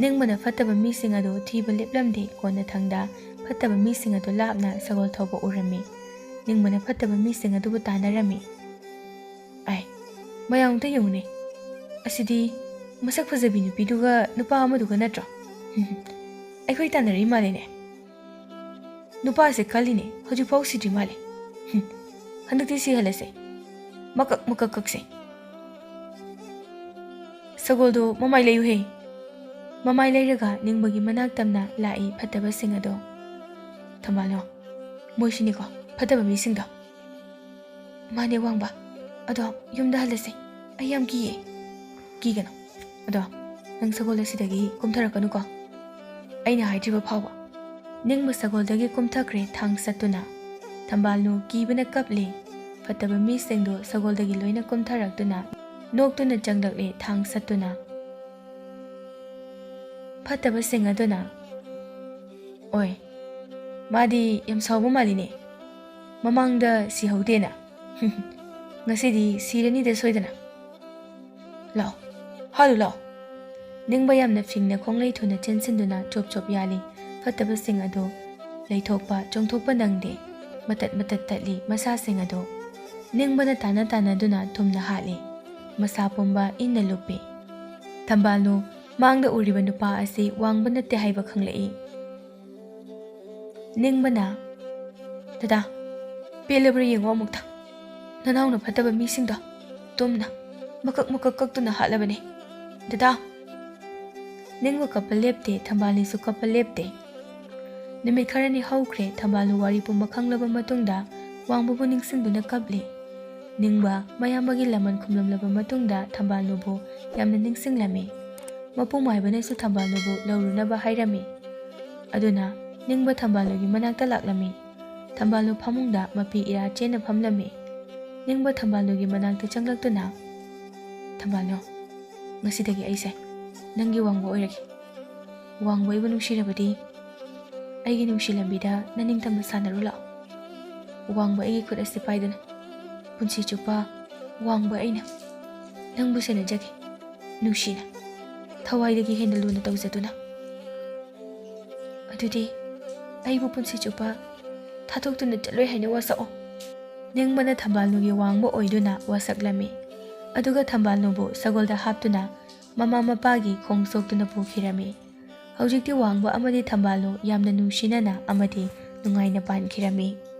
ꯅꯤꯡꯕꯅ ꯐꯠꯇꯕ ꯃꯤꯁꯤꯡ ꯑꯗꯨ ꯊꯤꯕ ꯂꯦꯞꯂꯝꯗꯦ꯫ ꯀꯣꯟꯅꯊꯪꯗ ꯐꯠꯇꯕ ꯃꯤꯁꯤꯡ ꯑꯗꯨ ꯂꯥꯞꯅ ꯁꯒꯣꯜ ꯊꯧꯕ ꯎꯔꯝꯃꯤ꯫ ꯅꯤꯡꯕꯅ ꯐꯠꯇꯕ ꯃꯤꯁꯤꯡ ꯑꯗꯨꯕꯨ ꯇꯥꯟꯅꯔꯝꯃꯤ꯫ ꯑꯥꯏ, ꯃꯌꯥꯝ ꯑꯝꯇ ꯌꯦꯡꯉꯨꯅꯦ꯫ ꯑꯁꯤꯗꯤ ꯃꯁꯛ ꯐꯖꯕꯤ ꯅꯨꯄꯤꯗꯨꯒ ꯅꯨꯄꯥ ꯑꯃꯗꯨꯒ ꯅꯠꯇ꯭ꯔꯣ? ꯑꯩꯈꯣꯏ ꯇꯥꯟꯅꯔꯛꯏ ꯃꯥꯜꯂꯦꯅꯦ꯫ ꯅꯨꯄꯥꯁꯦ ꯀꯜꯂꯤꯅꯦ, ꯍꯧꯖꯤꯛꯐꯥꯎ ꯁꯤꯗ꯭ꯔꯤ ꯃꯥꯜꯂꯦ꯫ ꯍꯨꯝ, ꯍꯟꯗꯛꯇꯤ ꯁꯤꯍꯜꯂꯁꯦ꯫ ꯃꯀꯛ ꯃꯀꯛ ꯀꯛꯁꯦ꯫ ꯁꯒꯣꯜꯗꯣ ꯃꯃꯥꯏ ꯂꯩꯌꯨꯍꯦ꯫ ꯃꯃꯥꯏ ꯂꯩꯔꯒ ꯅꯤꯡꯕꯒꯤ ꯃꯅꯥꯛ ꯇꯝꯅ ꯂꯥꯛꯏ ꯐꯠꯇꯕꯁꯤꯡ ꯑꯗꯣ꯫ ꯊꯝꯕꯥꯜꯅꯨ, ꯃꯣꯏꯁꯤꯅꯤꯀꯣ ꯐꯠꯇꯕ ꯃꯤꯁꯤꯡꯗꯣ꯫ ꯃꯥꯅꯦ ꯋꯥꯡꯕ, ꯑꯗꯣ ꯌꯨꯝꯗ ꯍꯜꯂꯁꯦ꯫ ꯑꯩ ꯌꯥꯝ ꯀꯤꯌꯦ꯫ ꯀꯤꯒꯅꯨ꯫ ꯑꯗꯣ ꯅꯪ ꯁꯒꯣꯜ ꯑꯁꯤꯗꯒꯤ ꯀꯨꯝꯊꯔꯛꯀꯅꯨꯀꯣ, ꯑꯩꯅ ꯍꯥꯏꯗ꯭ꯔꯤꯕ ꯐꯥꯎꯕ꯫ ꯅꯤꯡꯕ ꯁꯒꯣꯜꯗꯒꯤ ꯀꯨꯝꯊꯈ꯭ꯔꯦ ꯊꯥꯡ ꯁꯠꯇꯨꯅ꯫ ꯊꯝꯕꯥꯜꯅꯨ ꯀꯤꯕꯅ ꯀꯞꯂꯦ꯫ ꯐꯠꯇꯕ ꯃꯤꯁꯤꯡꯗꯨ ꯁꯒꯣꯜꯗꯒꯤ ꯂꯣꯏꯅ ꯀꯨꯝꯊꯔꯛꯇꯨꯅ ꯅꯣꯛꯇꯨꯅ ꯆꯪꯂꯛꯂꯦ ꯊꯥꯡ ꯁꯠꯇꯨꯅ꯫ ꯐꯠꯇꯕꯁꯤꯡ ꯑꯗꯨꯅ, "ꯑꯣꯏ, ꯃꯥꯗꯤ ꯌꯥꯝ ꯁꯥꯎꯕ ꯃꯥꯜꯂꯤꯅꯦ꯫ ꯃꯃꯥꯡꯗ ꯁꯤꯍꯧꯗꯦꯅ꯫ ꯉꯁꯤꯗꯤ ꯁꯤꯔꯅꯤꯗ ꯁꯣꯏꯗꯅ꯫ ꯂꯥꯛꯑꯣ, ꯍꯥꯠꯂꯨ ꯂꯥꯛꯑꯣ꯫" ꯅꯤꯡꯕ ꯌꯥꯝꯅ ꯐꯤꯡꯅ ꯈꯣꯡꯂꯩ ꯊꯨꯅ ꯆꯦꯟꯁꯤꯟꯗꯨꯅ ꯆꯣꯞ ꯆꯣꯞ ꯌꯥꯜꯂꯤ꯫ ꯐꯠꯇꯕꯁꯤꯡ ꯑꯗꯨ ꯂꯩꯊꯣꯛꯄ ꯆꯣꯡꯊꯣꯛꯄ ꯅꯪꯗꯦ꯫ ꯃꯇꯠ ꯃꯇꯠ ꯇꯠꯂꯤ ꯃꯁꯥꯁꯤꯡ ꯑꯗꯨ꯫ ꯅꯤꯡꯕꯅ ꯇꯥꯟꯅ ꯇꯥꯟꯅꯗꯨꯅ ꯊꯨꯝꯅ ꯍꯥꯠꯂꯤ꯫ ꯃꯁꯥ ꯄꯨꯝꯕ ꯏꯟꯅ ꯂꯨꯞꯄꯤ꯫ ꯊꯝꯕꯥꯜꯅꯨ ꯃꯥꯡꯗ ꯎꯔꯤꯕ ꯅꯨꯄꯥ ꯑꯁꯤ ꯋꯥꯡꯕ ꯅꯠꯇꯦ ꯍꯥꯏꯕ ꯈꯪꯂꯛꯏ꯫ ꯅꯤꯡꯕꯅ, "ꯗꯗꯥ, ꯄꯦꯜꯂꯕ꯭ꯔꯥ ꯌꯦꯡꯉꯣ ꯑꯃꯨꯛꯇ꯫ ꯅꯅꯥꯎꯅ ꯐꯠꯇꯕ ꯃꯤꯁꯤꯡꯗꯣ ꯇꯨꯝꯅ ꯃꯀꯛ ꯃꯀꯛ ꯀꯛꯇꯨꯅ ꯍꯥꯠꯂꯕꯅꯦ꯫ ꯗꯗꯥ!" ꯅꯤꯡꯕ ꯀꯞꯄ ꯂꯦꯞꯇꯦ, ꯊꯝꯕꯥꯜꯅꯤꯁꯨ ꯀꯞꯄ ꯂꯦꯞꯇꯦ꯫ ꯅꯨꯃꯤꯠ ꯈꯔꯅꯤ ꯍꯧꯈ꯭ꯔꯦ꯫ ꯊꯝꯕꯥꯜꯅꯨ ꯋꯥꯔꯤ ꯄꯨꯝꯕ ꯈꯪꯂꯕ ꯃꯇꯨꯡꯗ ꯋꯥꯡꯕꯕꯨ ꯅꯤꯡꯁꯤꯡꯗꯨꯅ ꯀꯞꯂꯤ꯫ ꯅꯤꯡꯕ ꯃꯌꯥꯝꯕꯒꯤ ꯂꯃꯟ ꯈꯨꯝꯂꯝꯂꯕ ꯃꯇꯨꯡꯗ ꯊꯝꯕꯥꯜꯅꯨꯕꯨ ꯌꯥꯝꯅ ꯅꯤꯡꯁꯤꯡꯂꯝꯃꯤ꯫ ꯃꯄꯨ ꯃꯥꯏꯕꯅꯁꯨ ꯊꯝꯕꯥꯜꯅꯨꯕꯨ ꯂꯧꯔꯨꯅꯕ ꯍꯥꯏꯔꯝꯃꯤ꯫ ꯑꯗꯨꯅ ꯅꯤꯡꯕ ꯊꯝꯕꯥꯜꯅꯨꯒꯤ ꯃꯅꯥꯛꯇ ꯂꯥꯛꯂꯝꯃꯤ꯫ ꯊꯝꯕꯥꯜꯅꯨ ꯐꯃꯨꯡꯗ ꯃꯄꯤ ꯏꯔꯥ ꯆꯦꯟꯅ ꯐꯝꯂꯝꯃꯤ꯫ ꯅꯤꯡꯕ ꯊꯝꯕꯥꯜꯅꯨꯒꯤ ꯃꯅꯥꯛꯇ ꯆꯪꯂꯛꯇꯨꯅ, "ꯊꯝꯕꯥꯜꯅꯨ, ꯉꯁꯤꯗꯒꯤ ꯑꯩꯁꯦ ꯅꯪꯒꯤ ꯋꯥꯡꯕ ꯑꯣꯏꯔꯒꯦ꯫ ꯋꯥꯡꯕ ꯑꯩꯕꯨ ꯅꯨꯡꯁꯤꯔꯕꯗꯤ ꯑꯩꯒꯤ ꯅꯨꯡꯁꯤ ꯂꯝꯕꯤꯗ ꯅꯅꯤꯡꯇꯝꯅ ꯁꯥꯟꯅꯔꯨ ꯂꯥꯛꯑꯣ꯫ ꯋꯥꯡꯕ ꯑꯩꯒꯤ ꯈꯨꯠ ꯑꯁꯤ ꯄꯥꯏꯗꯨꯅ ꯄꯨꯟꯁꯤ ꯆꯨꯞꯄ ꯋꯥꯡꯕ ꯑꯩꯅ ꯅꯪꯕꯨ ꯁꯦꯟꯅꯖꯒꯦ, ꯅꯨꯡꯁꯤꯅ, ꯊꯋꯥꯏꯗꯒꯤ ꯍꯦꯟꯅ ꯂꯨꯅ ꯇꯧꯖꯗꯨꯅ꯫ ꯑꯗꯨꯗꯤ ꯑꯩꯕꯨ ꯄꯨꯟꯁꯤ ꯆꯨꯞꯄ ꯊꯥꯗꯣꯛꯇꯨꯅ ꯆꯠꯂꯣꯏ ꯍꯥꯏꯅ ꯋꯥꯁꯛꯑꯣ꯫" ꯅꯤꯡꯕꯅ ꯊꯝꯕꯥꯜꯅꯨꯒꯤ ꯋꯥꯡꯕ ꯑꯣꯏꯗꯨꯅ ꯋꯥꯁꯛꯂꯝꯃꯤ꯫ ꯑꯗꯨꯒ ꯊꯝꯕꯥꯜꯅꯨꯕꯨ ꯁꯒꯣꯜꯗ ꯍꯥꯞꯇꯨꯅ ꯃꯃꯥ ꯃꯄꯥꯒꯤ ꯈꯣꯡ ꯁꯣꯛꯇꯨꯅ ꯄꯨꯈꯤꯔꯝꯃꯤ꯫ ꯍꯧꯖꯤꯛꯇꯤ ꯋꯥꯡꯕ ꯑꯃꯗꯤ ꯊꯝꯕꯥꯜꯅꯨ ꯌꯥꯝꯅ ꯅꯨꯡꯁꯤꯅꯅ ꯑꯃꯗꯤ ꯅꯨꯡꯉꯥꯏꯅ ꯄꯥꯟꯈꯤꯔꯝꯃꯤ꯫